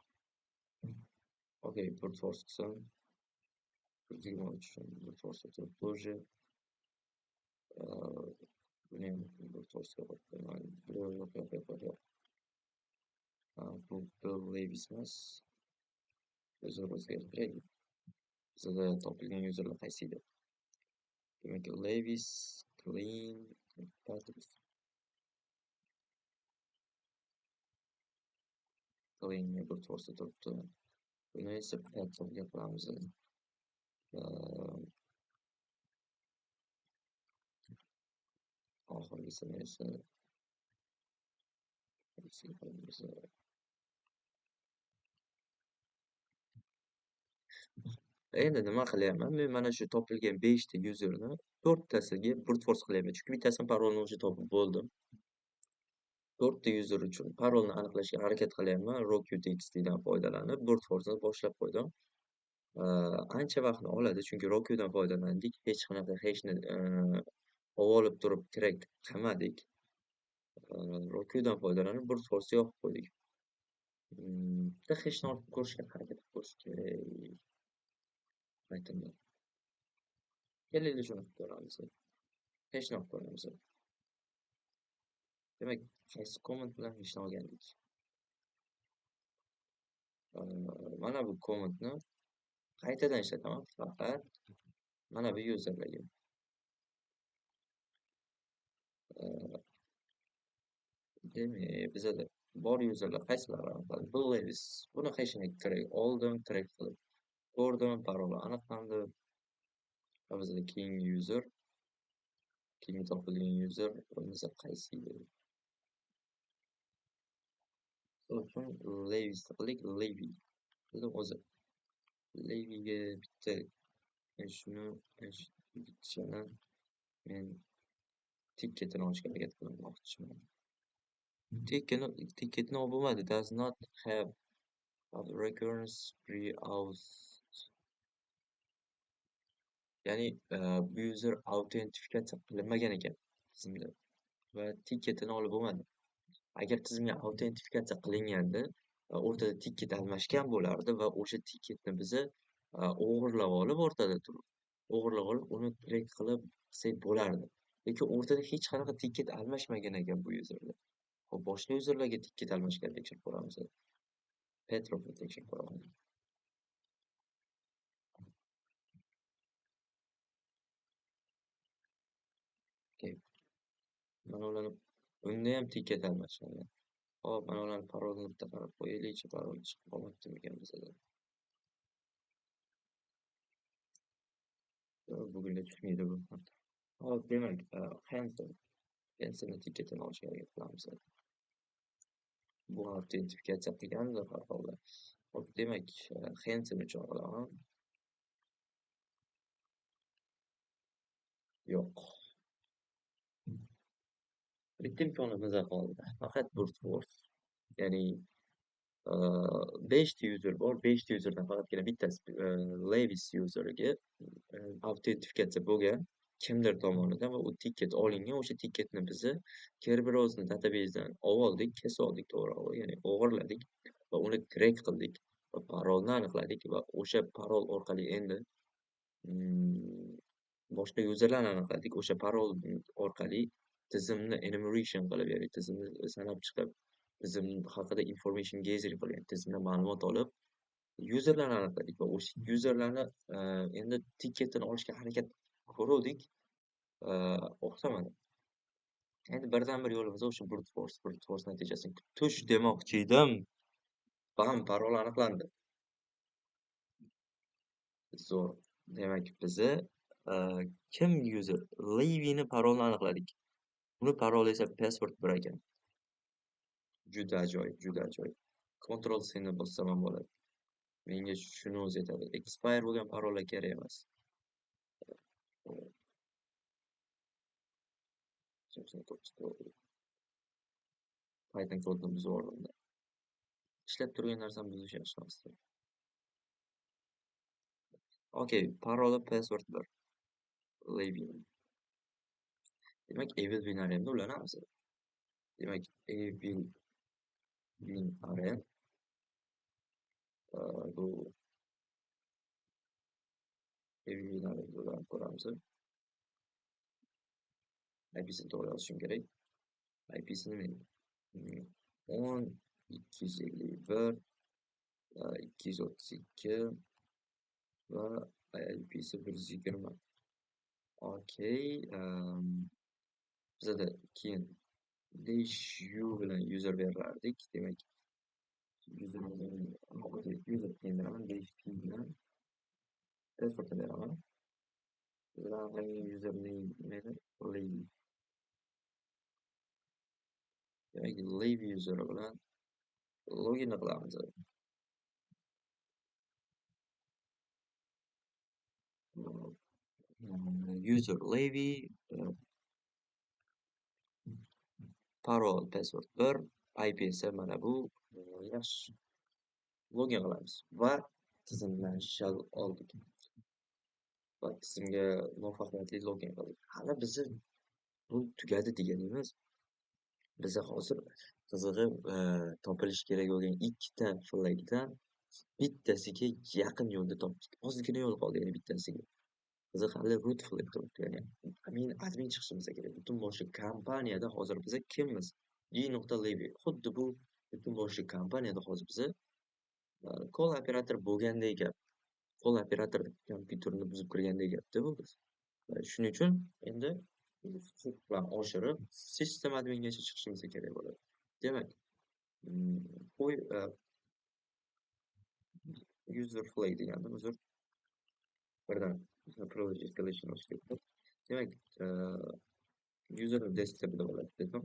Okey, brute force qilsam 123 brute force turibdi уже. Buni ham brute force'ga qo'yib qo'yaman. Yo'q, yo'q, yo'q, yo'q, yo'q. Bu Bill Levis emas. User o'zgartiraylik. Bizda topilgan userlar qaysi edi? Demak, Levis, Clean, Patrick. Clean brute force turibdi. Buni esa Petrovga qilamiz. Oxirgisini esa qilamiz. Endi nima qilyapman? Men mana shu topilgan 5 ta userni 4 tasiga brute force qilyapman. Chunki bittasini parolni o'sha topib bo'ldim. 4 ta user uchun parolni aniqlashga harakat qilyapman. RockYou.txt dan foydalanib brute force'ni boshlab qo'ydim. Ancha vaqtni oladi, chunki RockYou'dan foydalandik. Hech qanaqa hashni olib turib crack qilmadik. RockYou'dan foydalanib brute force'ni yoqib qo'ydik. Bitta hashni olib ko'rishga harakat qilib ko'rish kerak. Aytdim. Kelinglar shuni qilib ko'ramiz. Hashni olib ko'ramiz. Demak, qaysi command bilan hashni olgandik? Mana bu commandni qaytadan ishlataman, faqat mana bu userlarga. Demak, bizada bor userlar qaysilari aniqlandi? Bill Levis. Buni hashini crack oldim, crack qilib ko'rdim, paroli aniqlandi. Va bizada keyingi user, keyingi topilgan user bo'lmasa qaysi edi? Misol uchun Levisni qildik, Levi. Dedim o'zi. Leviga bitta shuni yigitchani men ticketini olishga harakat qilmoqchiman. Ticketni olib bo'lmadi. Does not have recurrence pre-auth. Ya'ni bu user autentifikatsiya qilinmagan ekan tizimda va ticketini olib bo'lmadi. Agar tizimga autentifikatsiya qilinganda o'rtada ticket almashgan bo'lardi va o'sha ticketni biza o'g'irlab olib o'rtada turib, o'g'irlab olib uni crack qilib qilsak bo'lardi. Lekin o'rtada hech qanaqa ticket almashmagan ekan bu userda. Xo'p, boshqa userlarga ticket almashgan tekshirib ko'ramiz. Petrovni tekshirib ko'raman. Okay. Mana ularni unda ham ticket almashgan. Xo'p, mana ularni parolini bitta qarab qo'yaylikchi, parol chiqib qolmabdimikan bizada. Bugunga tushmaydi bu. Xo'p, demak, Hansen. Hansenni ticketini olishga harakat qilamiz. Bu autentifikatsiya qilganda har holda. Xo'p, demak, Hansen uchun olaman. Yo'q. Bitta imkonimiz qoldi. Faqat brute force. Ya'ni 5 ta user bor, 5 ta userdan faqatgina bittasi Levis useriga autentifikatsiya bo'lgan kimdir tomonidan va u ticket olingan. O'sha ticketni biza Kerberosni databasedan oldik, kesib oldik to'g'rirog'i, ya'ni o'g'irladik va uni crack qildik va parolni aniqladik va o'sha parol orqali endi boshqa userlarni aniqladik. O'sha parol orqali tizimni enumeration qilib, ya'ni tizimni sanab chiqib, tizim haqida information gathering qilib, ya'ni tizimdan ma'lumot olib, userlarni aniqladik va o'sha userlarni endi ticketini olishga harakat ko'ruvdik, o'xshamadi. Endi birdan-bir yo'limiz o'sha brute force, brute force natijasini kutish demoqchi edim. Bam, parol aniqlandi. Zo'r. Demak, bizni Kim user? Levi'ni parolini aniqladik. Uni paroli esa password 1 ekan. Juda ajoyib, juda ajoyib. Ctrl C ni bossam ham bo'ladi. Menga shuni o'zi yetadi. Expire bo'lgan parollar kerak emas. Python kodini buzib yubordim. Ishlab turgan narsani buzish yaxshi emas. Okey, parola password 1. Levi. Demak, evil binariyamda ulanamiz. Demak, evil binary bu evil binariyamda ulanib ko'ramiz. IP'sini to'g'ri yozishim kerak. IP'sini men 10 251 232 va IP'si 120. Okey, bizada keyin -u bilan user berardik. Demak, user beraman, -p bilan password beraman. Username nima? Levi. Demak, Levi user bilan login qilamiz. User Levi, parol password 1, IP esa mana bu. Yaxshi. Login qilamiz va tizimdan shell oldik. Va tizimga muvaffaqiyatli login qildik. Hali bizni bu tugadi degani emas. Biza hozir qizig'i topilishi kerak bo'lgan ikkita flagdan bittasiga yaqin yo'lda topdik. Ozgina yo'l qoldi, ya'ni bittasiga. Biza hali root flag turibdi, ya'ni admin chiqishimiz kerak. Butun boshli kompaniyada hozir biza kimmiz? G.Levi. Xuddi bu butun boshli kompaniyada hozir biza call operator bo'lgandek gap. Call operator kompyuterni buzib kirgandek gapda bu biz. Shuning uchun endi bilan oshirib system admingacha chiqishimiz kerak bo'ladi. Demak, qo'y user flag degandim, uzr. Birdan privilege escalation o'tib ketdi. Demak, user desktopida bo'ladi dedim.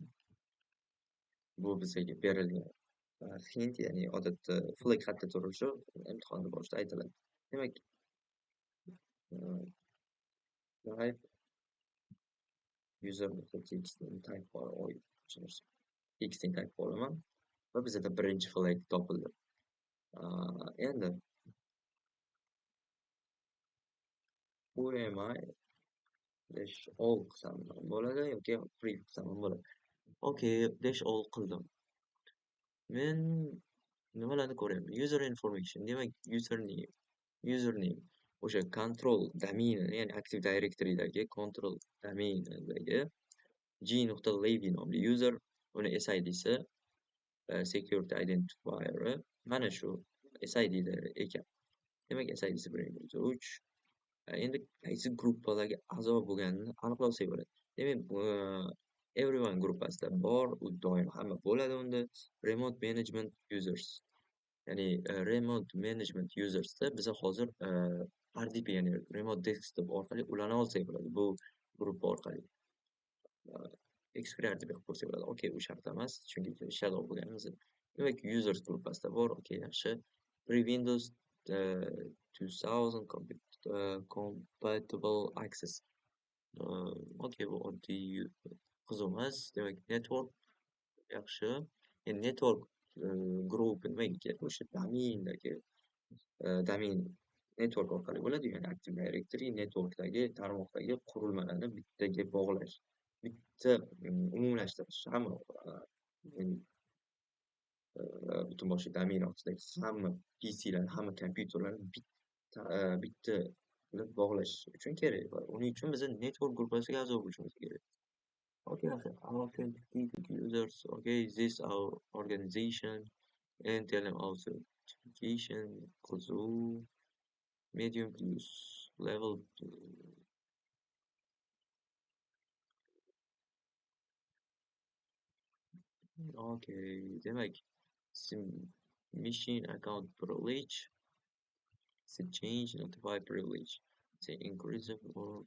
Bu bizga berilgan hint, ya'ni odatda flag qayerda turishi imtihonda boshida aytiladi. Demak, type user.txt type txt type olaman va bizda birinchi flag topildi. Endi UMI -all qilsam bo'ladi yoki free qilsam ham bo'ladi. Okey, -all qildim. Men nimalarni ko'ryapman? User information, demak username o'sha control domaini, ya'ni Active Directory'dagi control domainidagi g.levi nomli user, uni SID'si, security identifier'i mana shu SID'da ekan. Demak, SID'si 1.3. Endi qaysi gruppalarga a'zo bo'lganini aniqlasak bo'ladi. Demak, everyone gruppasida bor, u doim hamma bo'ladi unda. Remote management users, ya'ni remote management usersda biza hozir RDP, ya'ni remote desktop orqali ulana olsak bo'ladi bu gruppa orqali. Xfree RDP qilib ko'rsak bo'ladi. Okey, u shart emas, chunki shadow bo'lganimiz. Demak, users gruppasida bor. Okey, yaxshi. Pre-Windows 2000 compatible access. Okey, bu oddiy qiziq emas. Demak, network yaxshi. Endi network group nimaga kerak? O'sha domaindagi domain network orqali bo'ladi, ya'ni Active Directory networkdagi tarmoqdagi qurilmalarni bittaga bog'lash, bitta umumlashtirish. Hamma butun boshli domain ostidagi hamma PClarni, hamma kompyuterlarni bitta qilib bog'lash uchun kerak va uning uchun biz network gruppasiga a'zo bo'lishimiz kerak. Okay, authenticated users, okay, this our organization, NTLM authentication, qiziq, medium plus level. Okay, demak, machine account privilege, set change, notify privilege. Increase or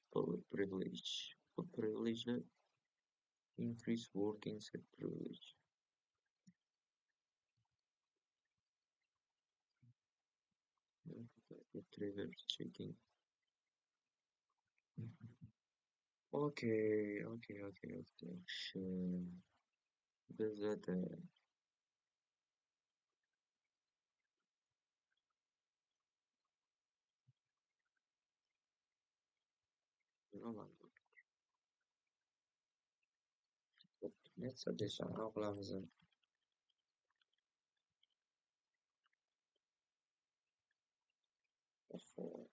privilege. Bu privilege'ni increase working set privilege. Reverse checking. Okay, okay, okay, okay. Bizada nima nima qilamiz? Xo'p.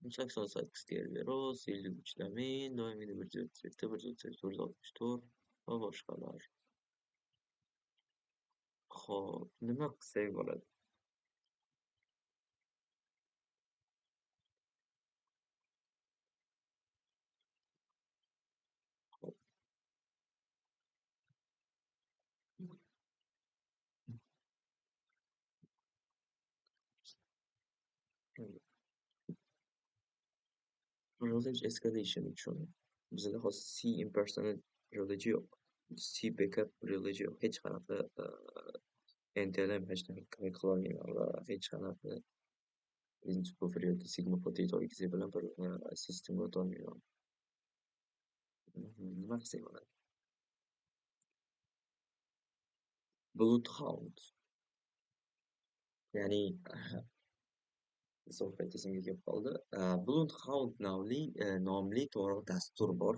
88 Kerberos, 53 domain, domaini 137, 138, 164 va boshqalar. Xo'p, nima qilsak bo'ladi? Xo'p. Privilege escalation uchun bizda hozir C impersonate privilege yo'q. C backup privilege yo'q. Hech qanaqa NTLM hashni crack qila olmayman va hech qanaqa Linux yoki Sigma Potato Exe bilan bir sistemga o'ta olmayman. Nima qilsak bo'ladi? Bloodhound. Ya'ni so'z esimga kelib qoldi. Bloodhound nomli to'g'ri dastur bor.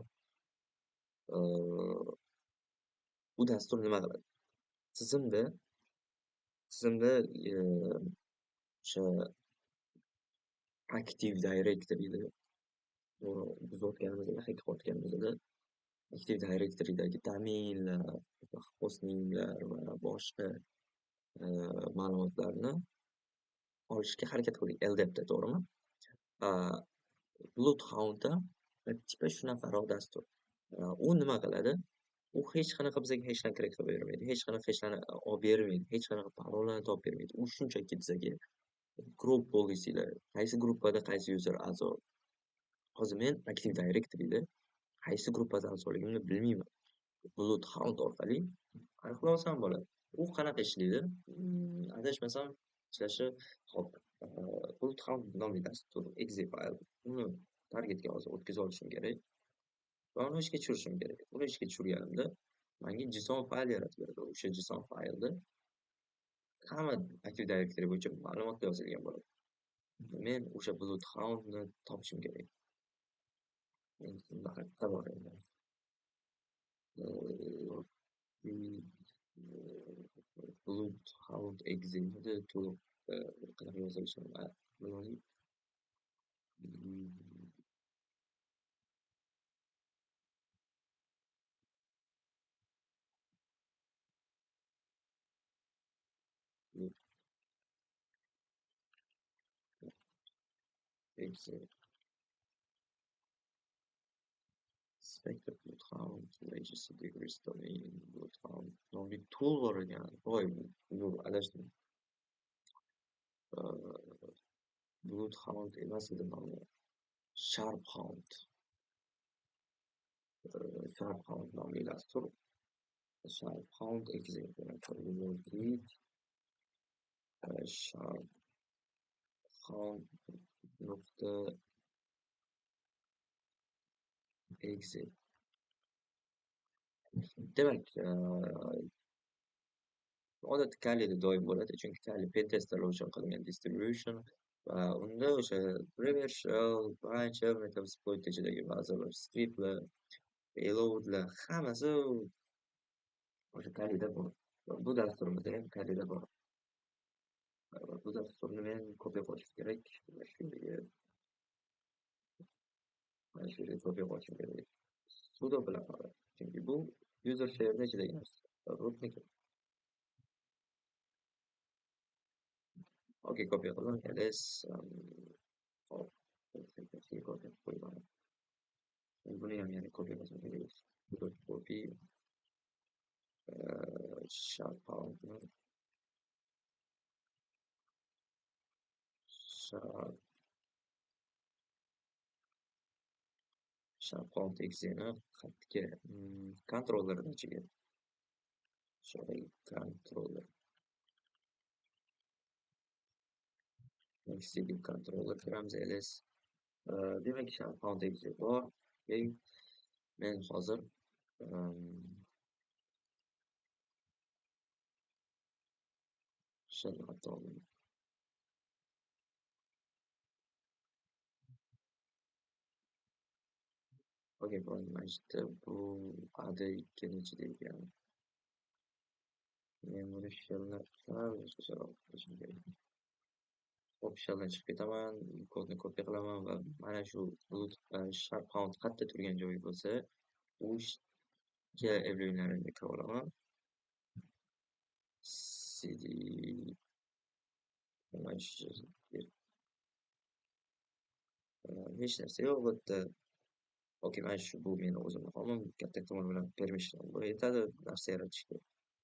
Bu dastur nima qiladi? Tizimda o'sha Active Directory'da buzayotganimizda, hack qilayotganimizda Active Directory'dagi domainlar, hostname'lar va boshqa ma'lumotlarni olishga harakat qildik LDAPda, to'g'rimi? Bloodhound ham tipa shunaqaroq dastur. U nima qiladi? U hech qanaqa bizga hashdan crack qilib bermaydi, hech qanaqa hashlarni olib bermaydi, hech qanaqa parollarni topib bermaydi. U shunchaki bizga group policy'lar, qaysi gruppada qaysi user a'zo. Hozir men Active Directory'da qaysi gruppada a'zoligimni bilmayman. Bloodhound orqali aniqlasam bo'ladi. U qanaqa ishlaydi? Adashmasam ishlashi, hop, Bloodhound nomli dastur exe fayl. Uni targetga hozir o'tkazib olishim kerak va uni ishga tushirishim kerak. Uni ishga tushirganimda menga JSON fayl yaratib beradi. O'sha JSON faylda hamma Active Directory bo'yicha ma'lumotlar yozilgan bo'ladi. Men o'sha Bloodhoundni topishim kerak. Endi qayerda bor endi? Bloodhound exe to'liq qanaqa yozilishini bilmadim. Exe Spectre Bloodhound, Legacy Degrees Domain, Bloodhound nomli tool bor ekan. Voy, yo'q, adashdim. Bloodhound emas edi nomi. Sharphound. Sharphound nomli dastur. Sharphound exe Sharphound nuqta exe. Demak, odatda Kali'da doim bo'ladi, chunki Kali pentesterlar uchun qilingan distribution va unda o'sha reverse shell, branch shell, Metasploit ichidagi ba'zi bir skriptlar, payloadlar hammasi o'sha Kali'da bor. Bu dasturimizda ham Kali'da bor. Bu dasturni men kopiya qilishim kerak. Mana shu yerga kopiya qilishim kerak. Sudo bilan qiladi. Chunki bu user share'ning ichidagi narsa. Rootniki. Okey, kopiya qildim. ls hop, kopiya qilib qo'yaman. Buni ham yana kopiya qilsam kerak. Sudo copy sharphoundni SharpHound exe'ni xatga kontrollerni ichiga. Controller. Next controller kiramiz ls. Demak, SharpHound exe bor. Okay. Men hozir shell oldim. Okay, bu mana bu ad ikkinchi ekan. Men buni shellni sal boshqacharoq qilishim kerak. Hop, shelldan chiqib ketaman, kodni kopiya qilaman va mana shu SharpHound qayerda turgan joyi bo'lsa, o'sha everylarimga kira olaman. Cd mana shu hech narsa yo'q bu yerda. Okay, mana shu bu meni o'zimni homim, katta ehtimol bilan permission bu yetadi narsa yaratishga.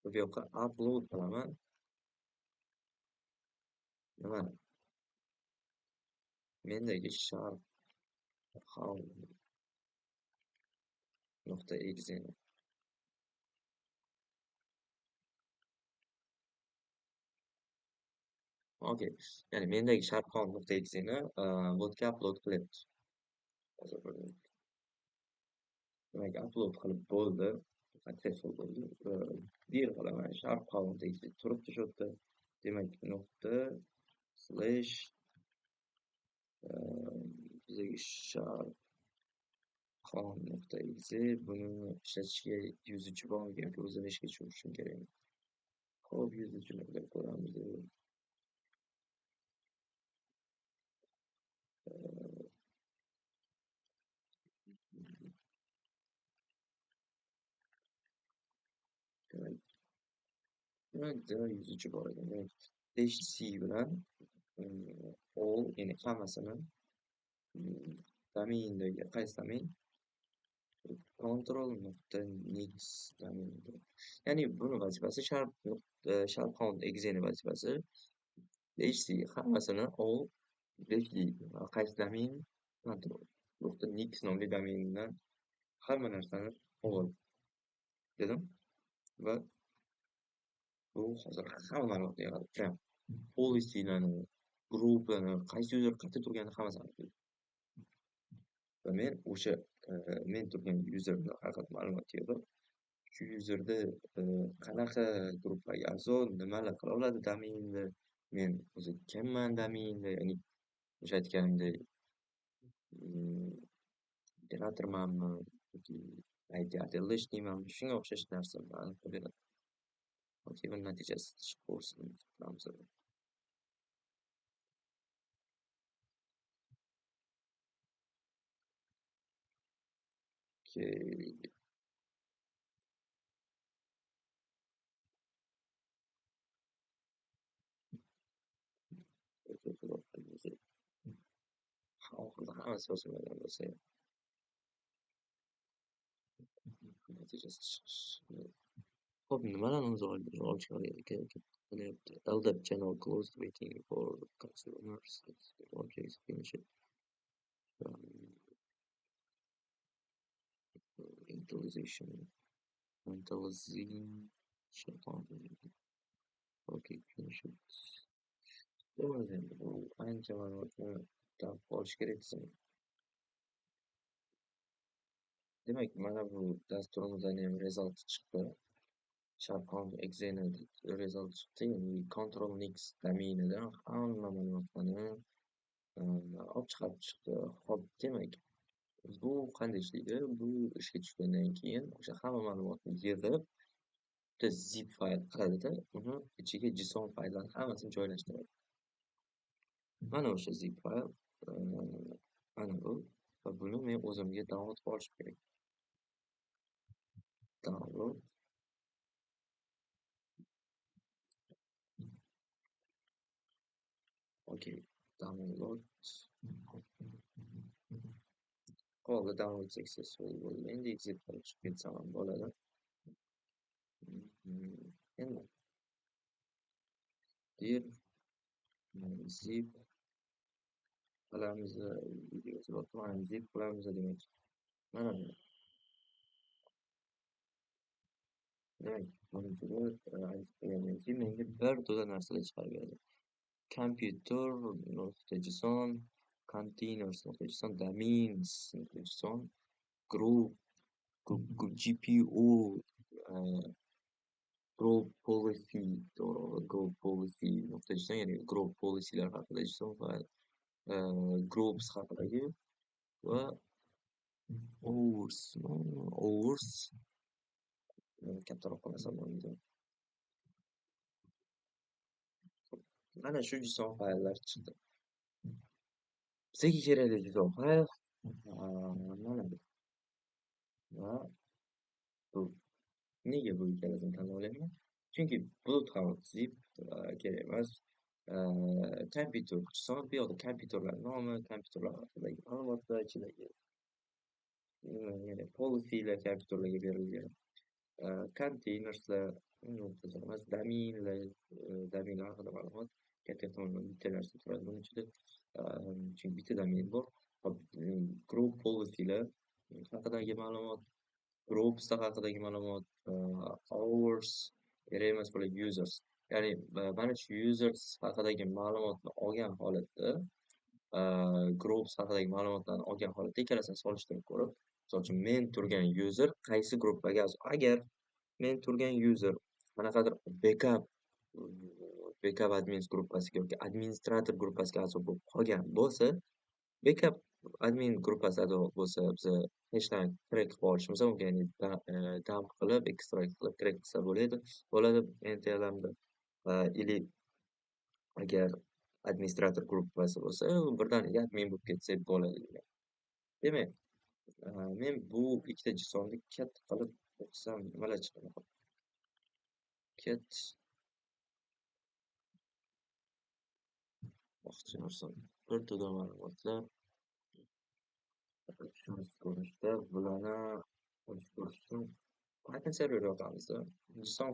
Bu yoqqa upload qilaman. Nima? Mendagi SharpHound.exe. Okay, ya'ni mendagi SharpHound.exe'ni botga upload qilyapti. Hozir bir minut. Demak, upload qilib bo'ldi. Successful bo'ldi. Bir qilaman SharpHound.exe turibdi shu yerda. Demak, nuqta slash bizdagi SharpHound.exe buni ishlatishga 103 bormi yoki o'zini ishga tushirishim kerakmi? Xo'p, 103 ni qilib ko'ramiz. Demak, 103 bor ekan. Demak, -c bilan all, ya'ni hammasini domaindagi qaysi domain? Control.nix domainida. Ya'ni buni vazifasi SharpHound exe'ni vazifasi -c hammasini all -d qaysi domain? Control.nix nomli domaindan hamma narsani all dedim va bu hozir hamma ma'lumotni yig'adi. Prям policy'larni, grouplarni, qaysi user qayerda turganini hammasini aniqlaydi. Va men o'sha men turgan userni haqida ma'lumot yig'ib, shu userda qanaqa guruhlarga a'zo, nimalar qila oladi domainda, men o'zi kimman domainda, ya'ni o'sha aytganimdek operatormanmi yoki IT отделочныйmanmi, shunga o'xshash narsalarni aniqlab beradi. Okay, buni natijasi chiqib ko'rsin. Okay. Oxirida hammasi yozilmagan bo'lsa natijasi chiqish. Xo'p, nimalarni o'zi olib chiqaryapti? LDAP channel closed waiting for customers. Objects finish it. Initialization. Okay, finish it. Bu ancha ma'lumotni topib olish kerak tizim. Demak, mana bu dasturimizdan ham result chiqdi. SharpHound exe'ni result chiqdi, ya'ni Control.nix domainidan hamma ma'lumotlarni olib chiqarib chiqdi. Xo'p, demak, bu qanday ishlaydi? Bu ishga tushgandan keyin o'sha hamma ma'lumotni yig'ib, bitta zip fayl qiladida, uni ichiga JSON fayllarni hammasini joylashtiradi. Mana o'sha zip fayl, mana bu va buni men o'zimga download qilib olishim kerak. Download. Okay, download. Qoldi, download successful bo'ldi. Endi exit qilib chiqib ketsam ham bo'ladi. Endi dir zip Qilamiz, video zip qilamiz demak. Mana bu. Demak, buni keyin menga bir to'da narsalar chiqarib beradi. Computer .json, containers .json, domains .json, group, GPO, group policy, to'g'ri, group policy .json, ya'ni group policylar haqida JSON fayl, groups haqidagi va hours kattaroq qilasam bo'ladi. Mana shu JSON fayllar chiqdi. Bizga kerakli JSON fayl mana bu. Va bu. Nega bu ikkalasini tanlab olyapman? Chunki Bloodhound zip kerak emas. Kompyuter JSON, bu yoqda kompyuterlar nomi, kompyuterlar haqidagi ma'lumotlar ichidagi, ya'ni policylar kompyuterlarga berilgan, containerslar, qiziq emas, domainlar, domainlar haqida ma'lumot. Katta ehtimol bilan bitta narsa turadi buning ichida. Chunki bitta domain bor. Hop, group policylar haqidagi ma'lumot, groups haqidagi ma'lumot, hours kerak emas bular users. Ya'ni mana shu users haqidagi ma'lumotni olgan holatda, groups haqidagi ma'lumotlarni olgan holatda ikkalasini solishtirib ko'rib, misol uchun men turgan user qaysi gruppaga a'zo? Agar men turgan user qanaqadir backup admins gruppasiga yoki administrator gruppasiga a'zo bo'lib qolgan bo'lsa, backup admin gruppasi a'zo bo'lsa, biz hashdan crack qilib olishimiz mumkin, ya'ni dump qilib, extract qilib crack qilsa bo'ladi NTLMda. Ili agar administrator gruppasi bo'lsa, birdaniga admin bo'lib ketsa bo'ladi degan. Demak, men bu ikkita JSONni cat qilib o'qisam nimalar chiqadi? Cat oqchi bir to'da ma'lumotlar ko'rinishda bularni ko'rish uchun Python server yoqamizda JSON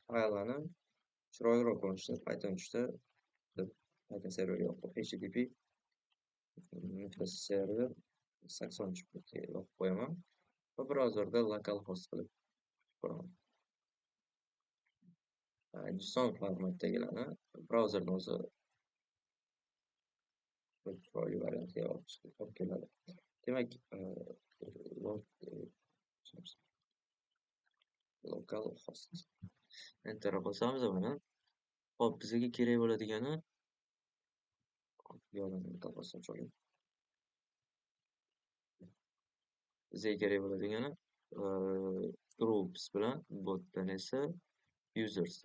fayllarni chiroyliroq ko'rinishda Python 3da Python server yoqib HTTP server 83 yoqib qo'yaman va brauzerda localhost qilib ko'raman. JSON formatdagilarni brauzerdan o'zi chiroyli variantga olib keladi. Demak, localhost enter bosamiz mana. Xo'p, bizga kerak bo'ladigani bizga kerak bo'ladigani groups bilan botdan esa users.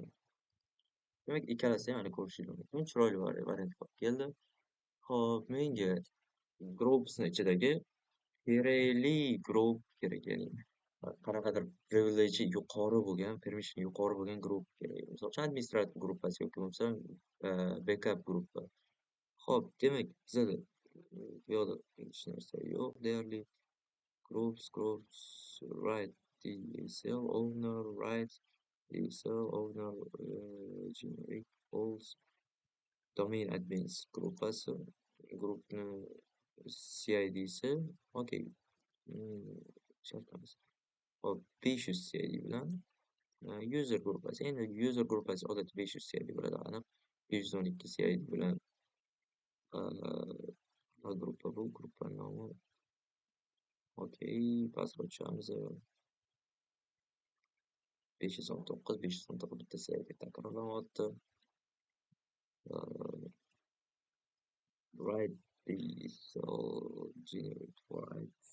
Demak, ikkalasi ham mana ko'rishingiz mumkin. Chiroyli variant bo'lib keldi. Xo'p, menga groupsni ichidagi kerakli group kerak, ya'ni qanaqadir privilege yuqori bo'lgan, permission yuqori bo'lgan group kerak. Misol uchun administrator gruppasi yoki bo'lmasa backup gruppa. Xo'p, demak, bizada bu yoqda hech narsa yo'q deyarli. Groups, write DSL owner, write DSL owner, generic false, domain admins gruppasi, groupni CIDsi, okey, shart emas. Hop, 500 CID bilan user gruppasi. Endi user gruppasi odatda 500 CID bo'ladi, aniq 512 CID bilan gruppa bu gruppa nomi. Okey, pastroq tushamiz. 519, 519 bitta CID takrorlanyapti. Write DSL generate write.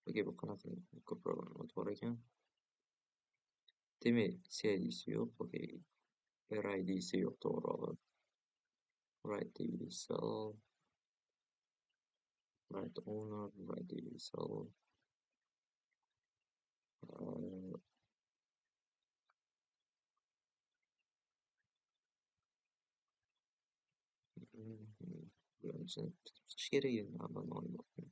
Okey, bu qanaqa ko'proq ma'lumot bor ekan. Demak, CIDsi yo'q, okey. RIDsi yo'q, to'g'rirog'i. Write DSL, write owner, write DSL. Chiqish kerak endi avval ma'lumotni.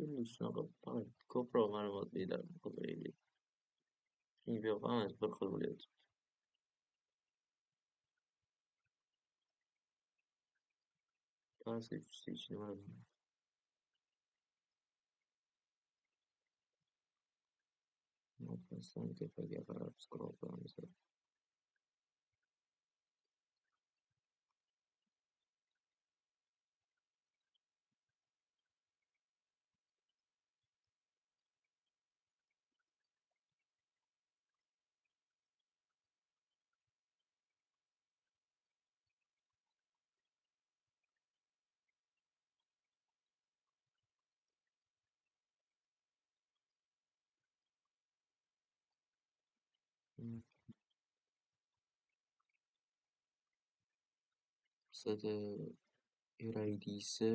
Endi shunaqa faqat ko'proq ma'lumotlilarni qidiraylik. Chunki bu yoq hammasi bir xil bo'lyapti. Pastga tushsa hech nima. Pastdan tepaga qarab scroll qilamiz. Bizada RID'si,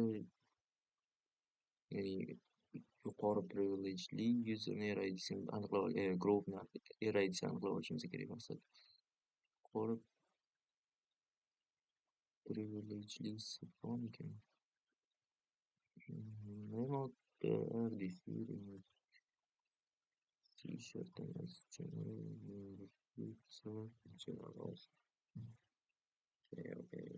ya'ni yuqori privilegeli userni RID'sini aniqlab, guruhni RID'sini aniqlab olishimiz kerak maqsad. Yuqori privilegelisi bormikan? Remote RDC, remote C shart emas, general. Okay, okay.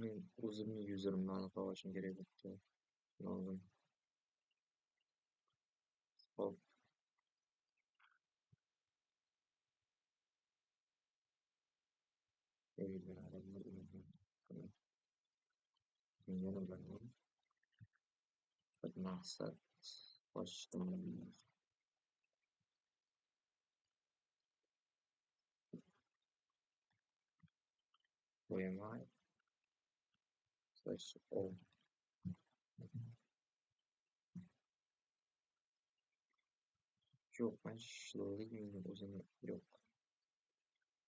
Men o'zimni userimni aniqlab olishim kerak bo'pti. Lozim. Hop. Yana bilaman. Maqsad boshqa. Who slash all. Yo'q, mana shu ligini o'zini yo'q.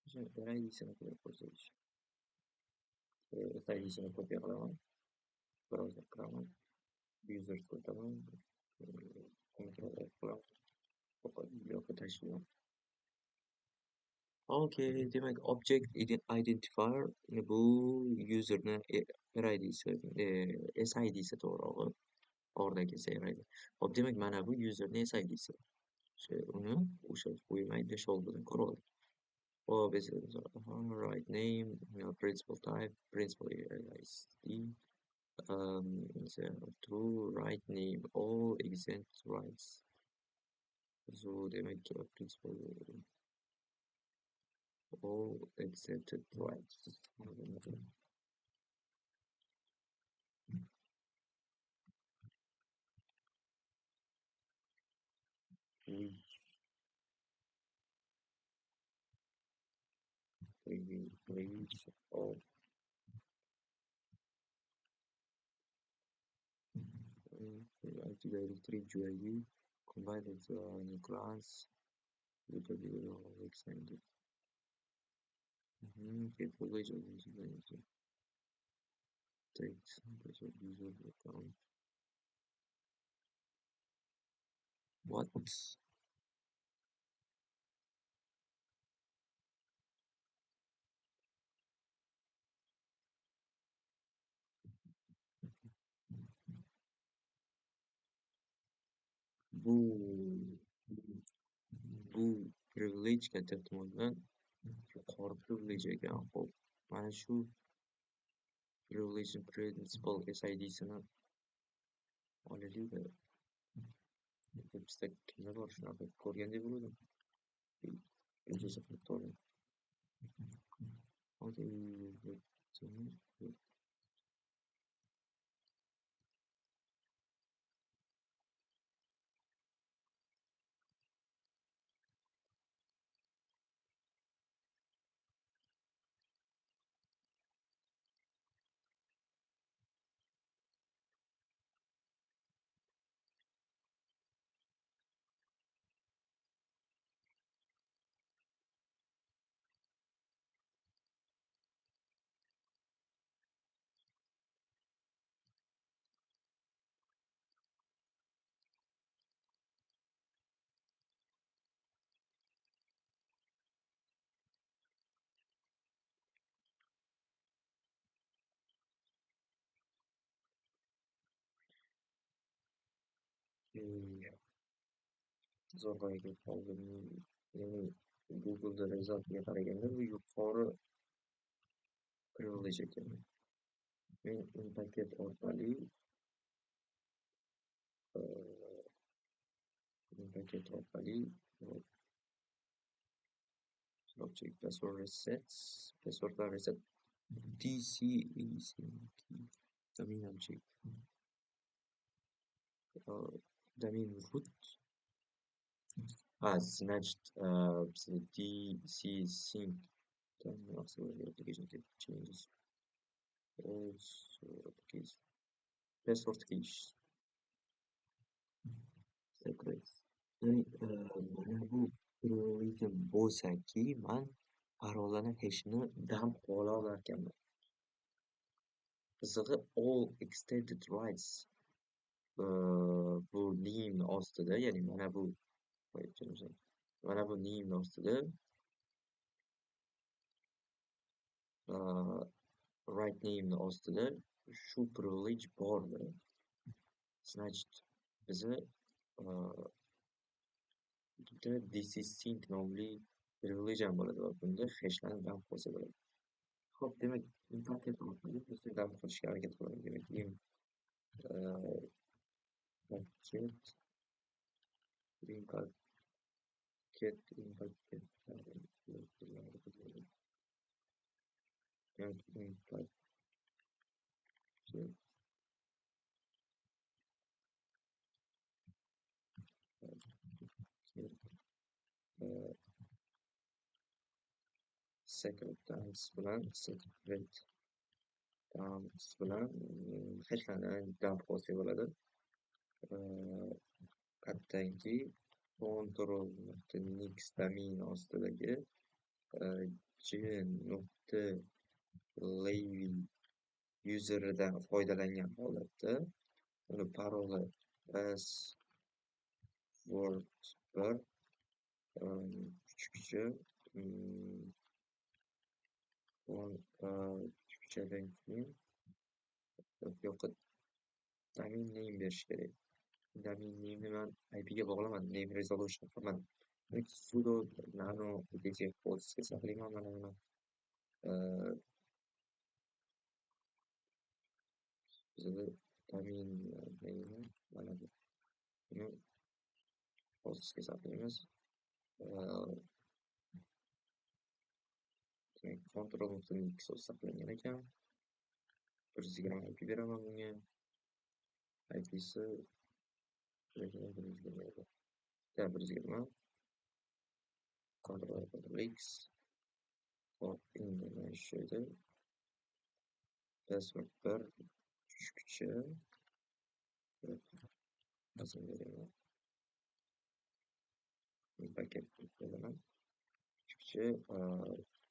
O'zini RID'sini qo'yib qo'ysak. SID'sini kopiya qilaman. Browser kiraman. Users o'taman. Ctrl F qilaman. Bu yoqqa tashlayman. Okay, demak object identifier bu userni RID'si, SID'si to'g'rirog'i. Oradan kelsa RID. Hop, demak mana bu userni SID'si. Uni o'sha qo'ymaydi shoulderdan ko'rib oldik. Hop, right name, principal type, principal ID, true, right name, all exempt rights. So demak principal all accepted rights. Privilege of Active Directory GUID combined with new class with the extended. Okay, privilege of user takes user account. What? Bu privilege katta ehtimol bilan yuqori privilege ekan. Xo'p, mana shu privilege principal SID'sini olaylik. Bizda kimda bor shunaqa ko'rgandek bo'ldim. Okay. Zo'rg'a kelib qoldim. Ya'ni Google'da resultga qaraganda bu yuqori privilege ekan. Men impacket orqali check password reset, password reset, DCASync, domain check, domain root, значит, DCSync, application changes, also application, password keys, secrets. Ya'ni mana bu privilegim bo'lsa-ki, man parolani hashini dump qila olar ekanman. Qizig'i all extended rights bu name ostida, ya'ni mana bu name ostida right name ostida shu privilege bordi. Значит, bizni bitta DCSync nomli privilege ham bo'ladi va bunda hashlarni dump qilsa bo'ladi. Xo'p, demak, impacket orqali biz dump qilishga harakat qilamiz. Demak, impacket secret dumps bilan hashlarni dump qilsak bo'ladi. Qayerdanki control.nix domain ostidagi g.levy useridan foydalangan holatda uni paroli password 1 kuchukcha kuchukchadan keyin bu yoqqa domain name berish kerak. Domain name'ni man IPga bog'lamadim, name resolution qilmadim. Sudo nano etc hotsga saqlayman mana buni. Bizda domain name mana bu. Buni hotsga saqlaymiz. Demak, control.nix saqlangan ekan. 120 IP beraman bunga. IP'si 120. 120. Ctrl X. Hop, endi mana shu yerda password 1 kuchukcha rasm beraman. Paket beraman. Kuchukcha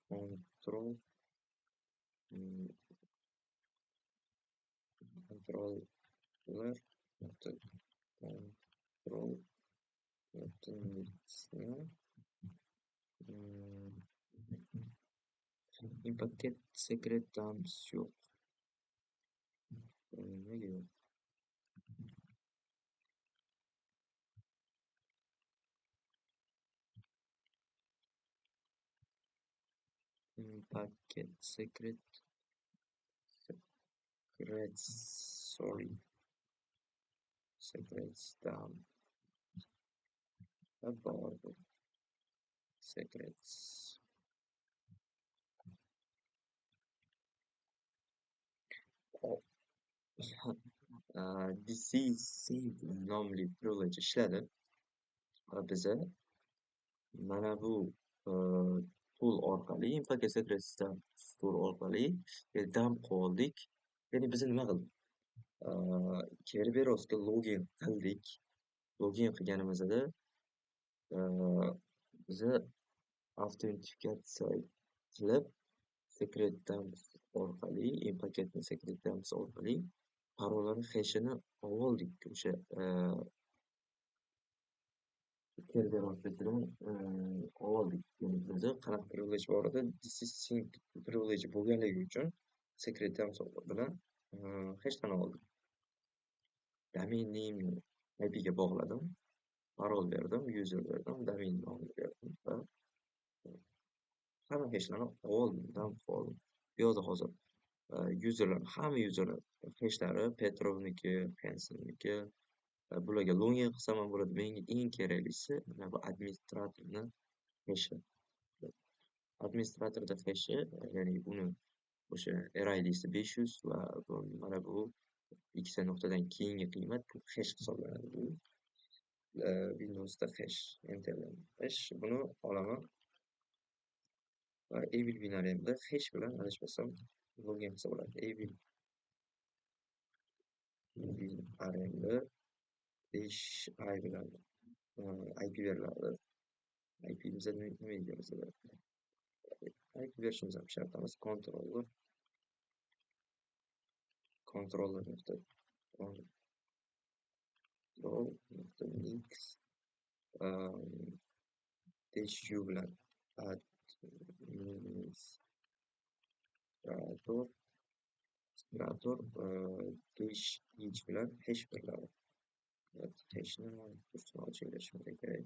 control controller control impacket secret dumps yo'q. Nimaga yo'q? Impacket secret secrets, sorry, secrets dump bor bu secrets. DCSync nomli privilege ishladi va biza mana bu tool orqali impacket secrets tool orqali dump qildik. Ya'ni biz nima qildik? Kerberosga login qildik. Login qilganimizda biza autentifikatsiya qilib secret dumps orqali, impacketni secret dumps orqali parolani hashini oldik o'sha Kerberosdan oldik. Ya'ni bizda qanaqa privilege bor edi? DCSync privilege bo'lganligi uchun secret dumps bilan hashdan oldik. Domain name IPga bog'ladim, parol berdim, user berdim, domain nomini berdim va hamma hashlarni oldim, dump oldim. Bu yoqda hozir userlar, hamma userlar hashlari Petrovniki, Hensonniki, bularga login qilsam ham bo'ladi. Menga eng keraklisi mana bu administratorni hashi. Administratorda hashi, ya'ni uni o'sha RIDsi 500 va mana bu ikkita nuqtadan keyingi qiymat bu hash hisoblanadi. Bu Windowsda hash, NTLM hash. Buni olaman va Evil WinRMda hash bilan adashmasam login qilsa bo'ladi. Evil WinRMda 5i bilan IP beriladi. IP'miz nima deymiz? IP berishimiz ham shart emas. Controller controller nuqta control nuqta mix dash u bilan administrator dash h bilan hash beriladi. Hashni ochib kerak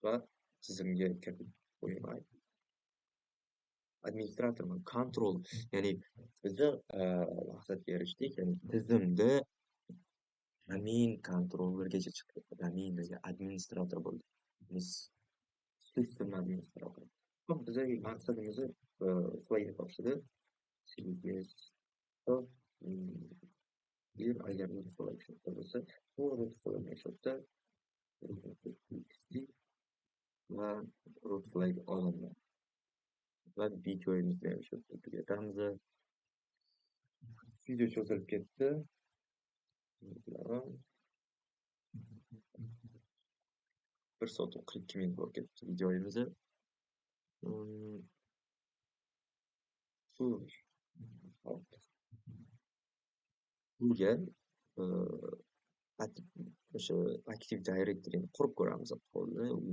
va tizimga kirib qo'yman. Administratorman, kontrol, ya'ni bizni maqsadga erishdik, ya'ni tizimda domain kontrollergacha chiqdik. Domain administrator bo'ldik. Biz system administrator. Xo'p, bizning maqsadimiz flag topshirdi. Bir agar root flag shu bo'lsa, bu root flag shu yerda va root flag olindi. Va videomizni ham shu yerda tugatamiz. Video cho'zilib ketdi. 1 soat 42 minut bo'lib ketdi videomiz. Hop. Bu gal o'sha Active Directory'ni qurib ko'ramiz.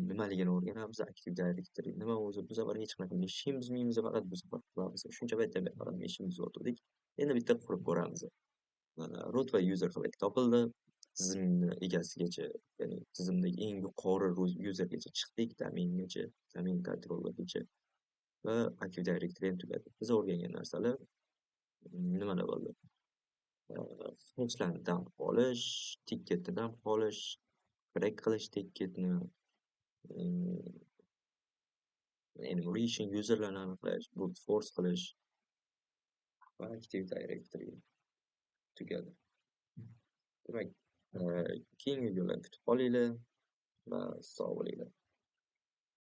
Nimaligini o'rganamiz. Active Directory nima o'zi? Bu safar hech qanaqa machine buzmaymiz, faqat bu safar quramiz. Shuncha paytdan beri faqat machine buzayotgandik. Endi bitta qurib ko'ramiz. Mana root va user flag topildi. Tizimni egasigacha, ya'ni tizimdagi eng yuqori usergacha chiqdik, domaingacha, domain controllergacha va Active Directory ham tugadi. Biz o'rgangan narsalar nimalar bo'ldi? Hashlarni dump olish, ticketni dump olish, crack qilish ticketni, enumeration userlarni aniqlash, brute force qilish va Active Directory tugadi. Demak, keyingi videolarni kutib qolinglar va sog' bo'linglar.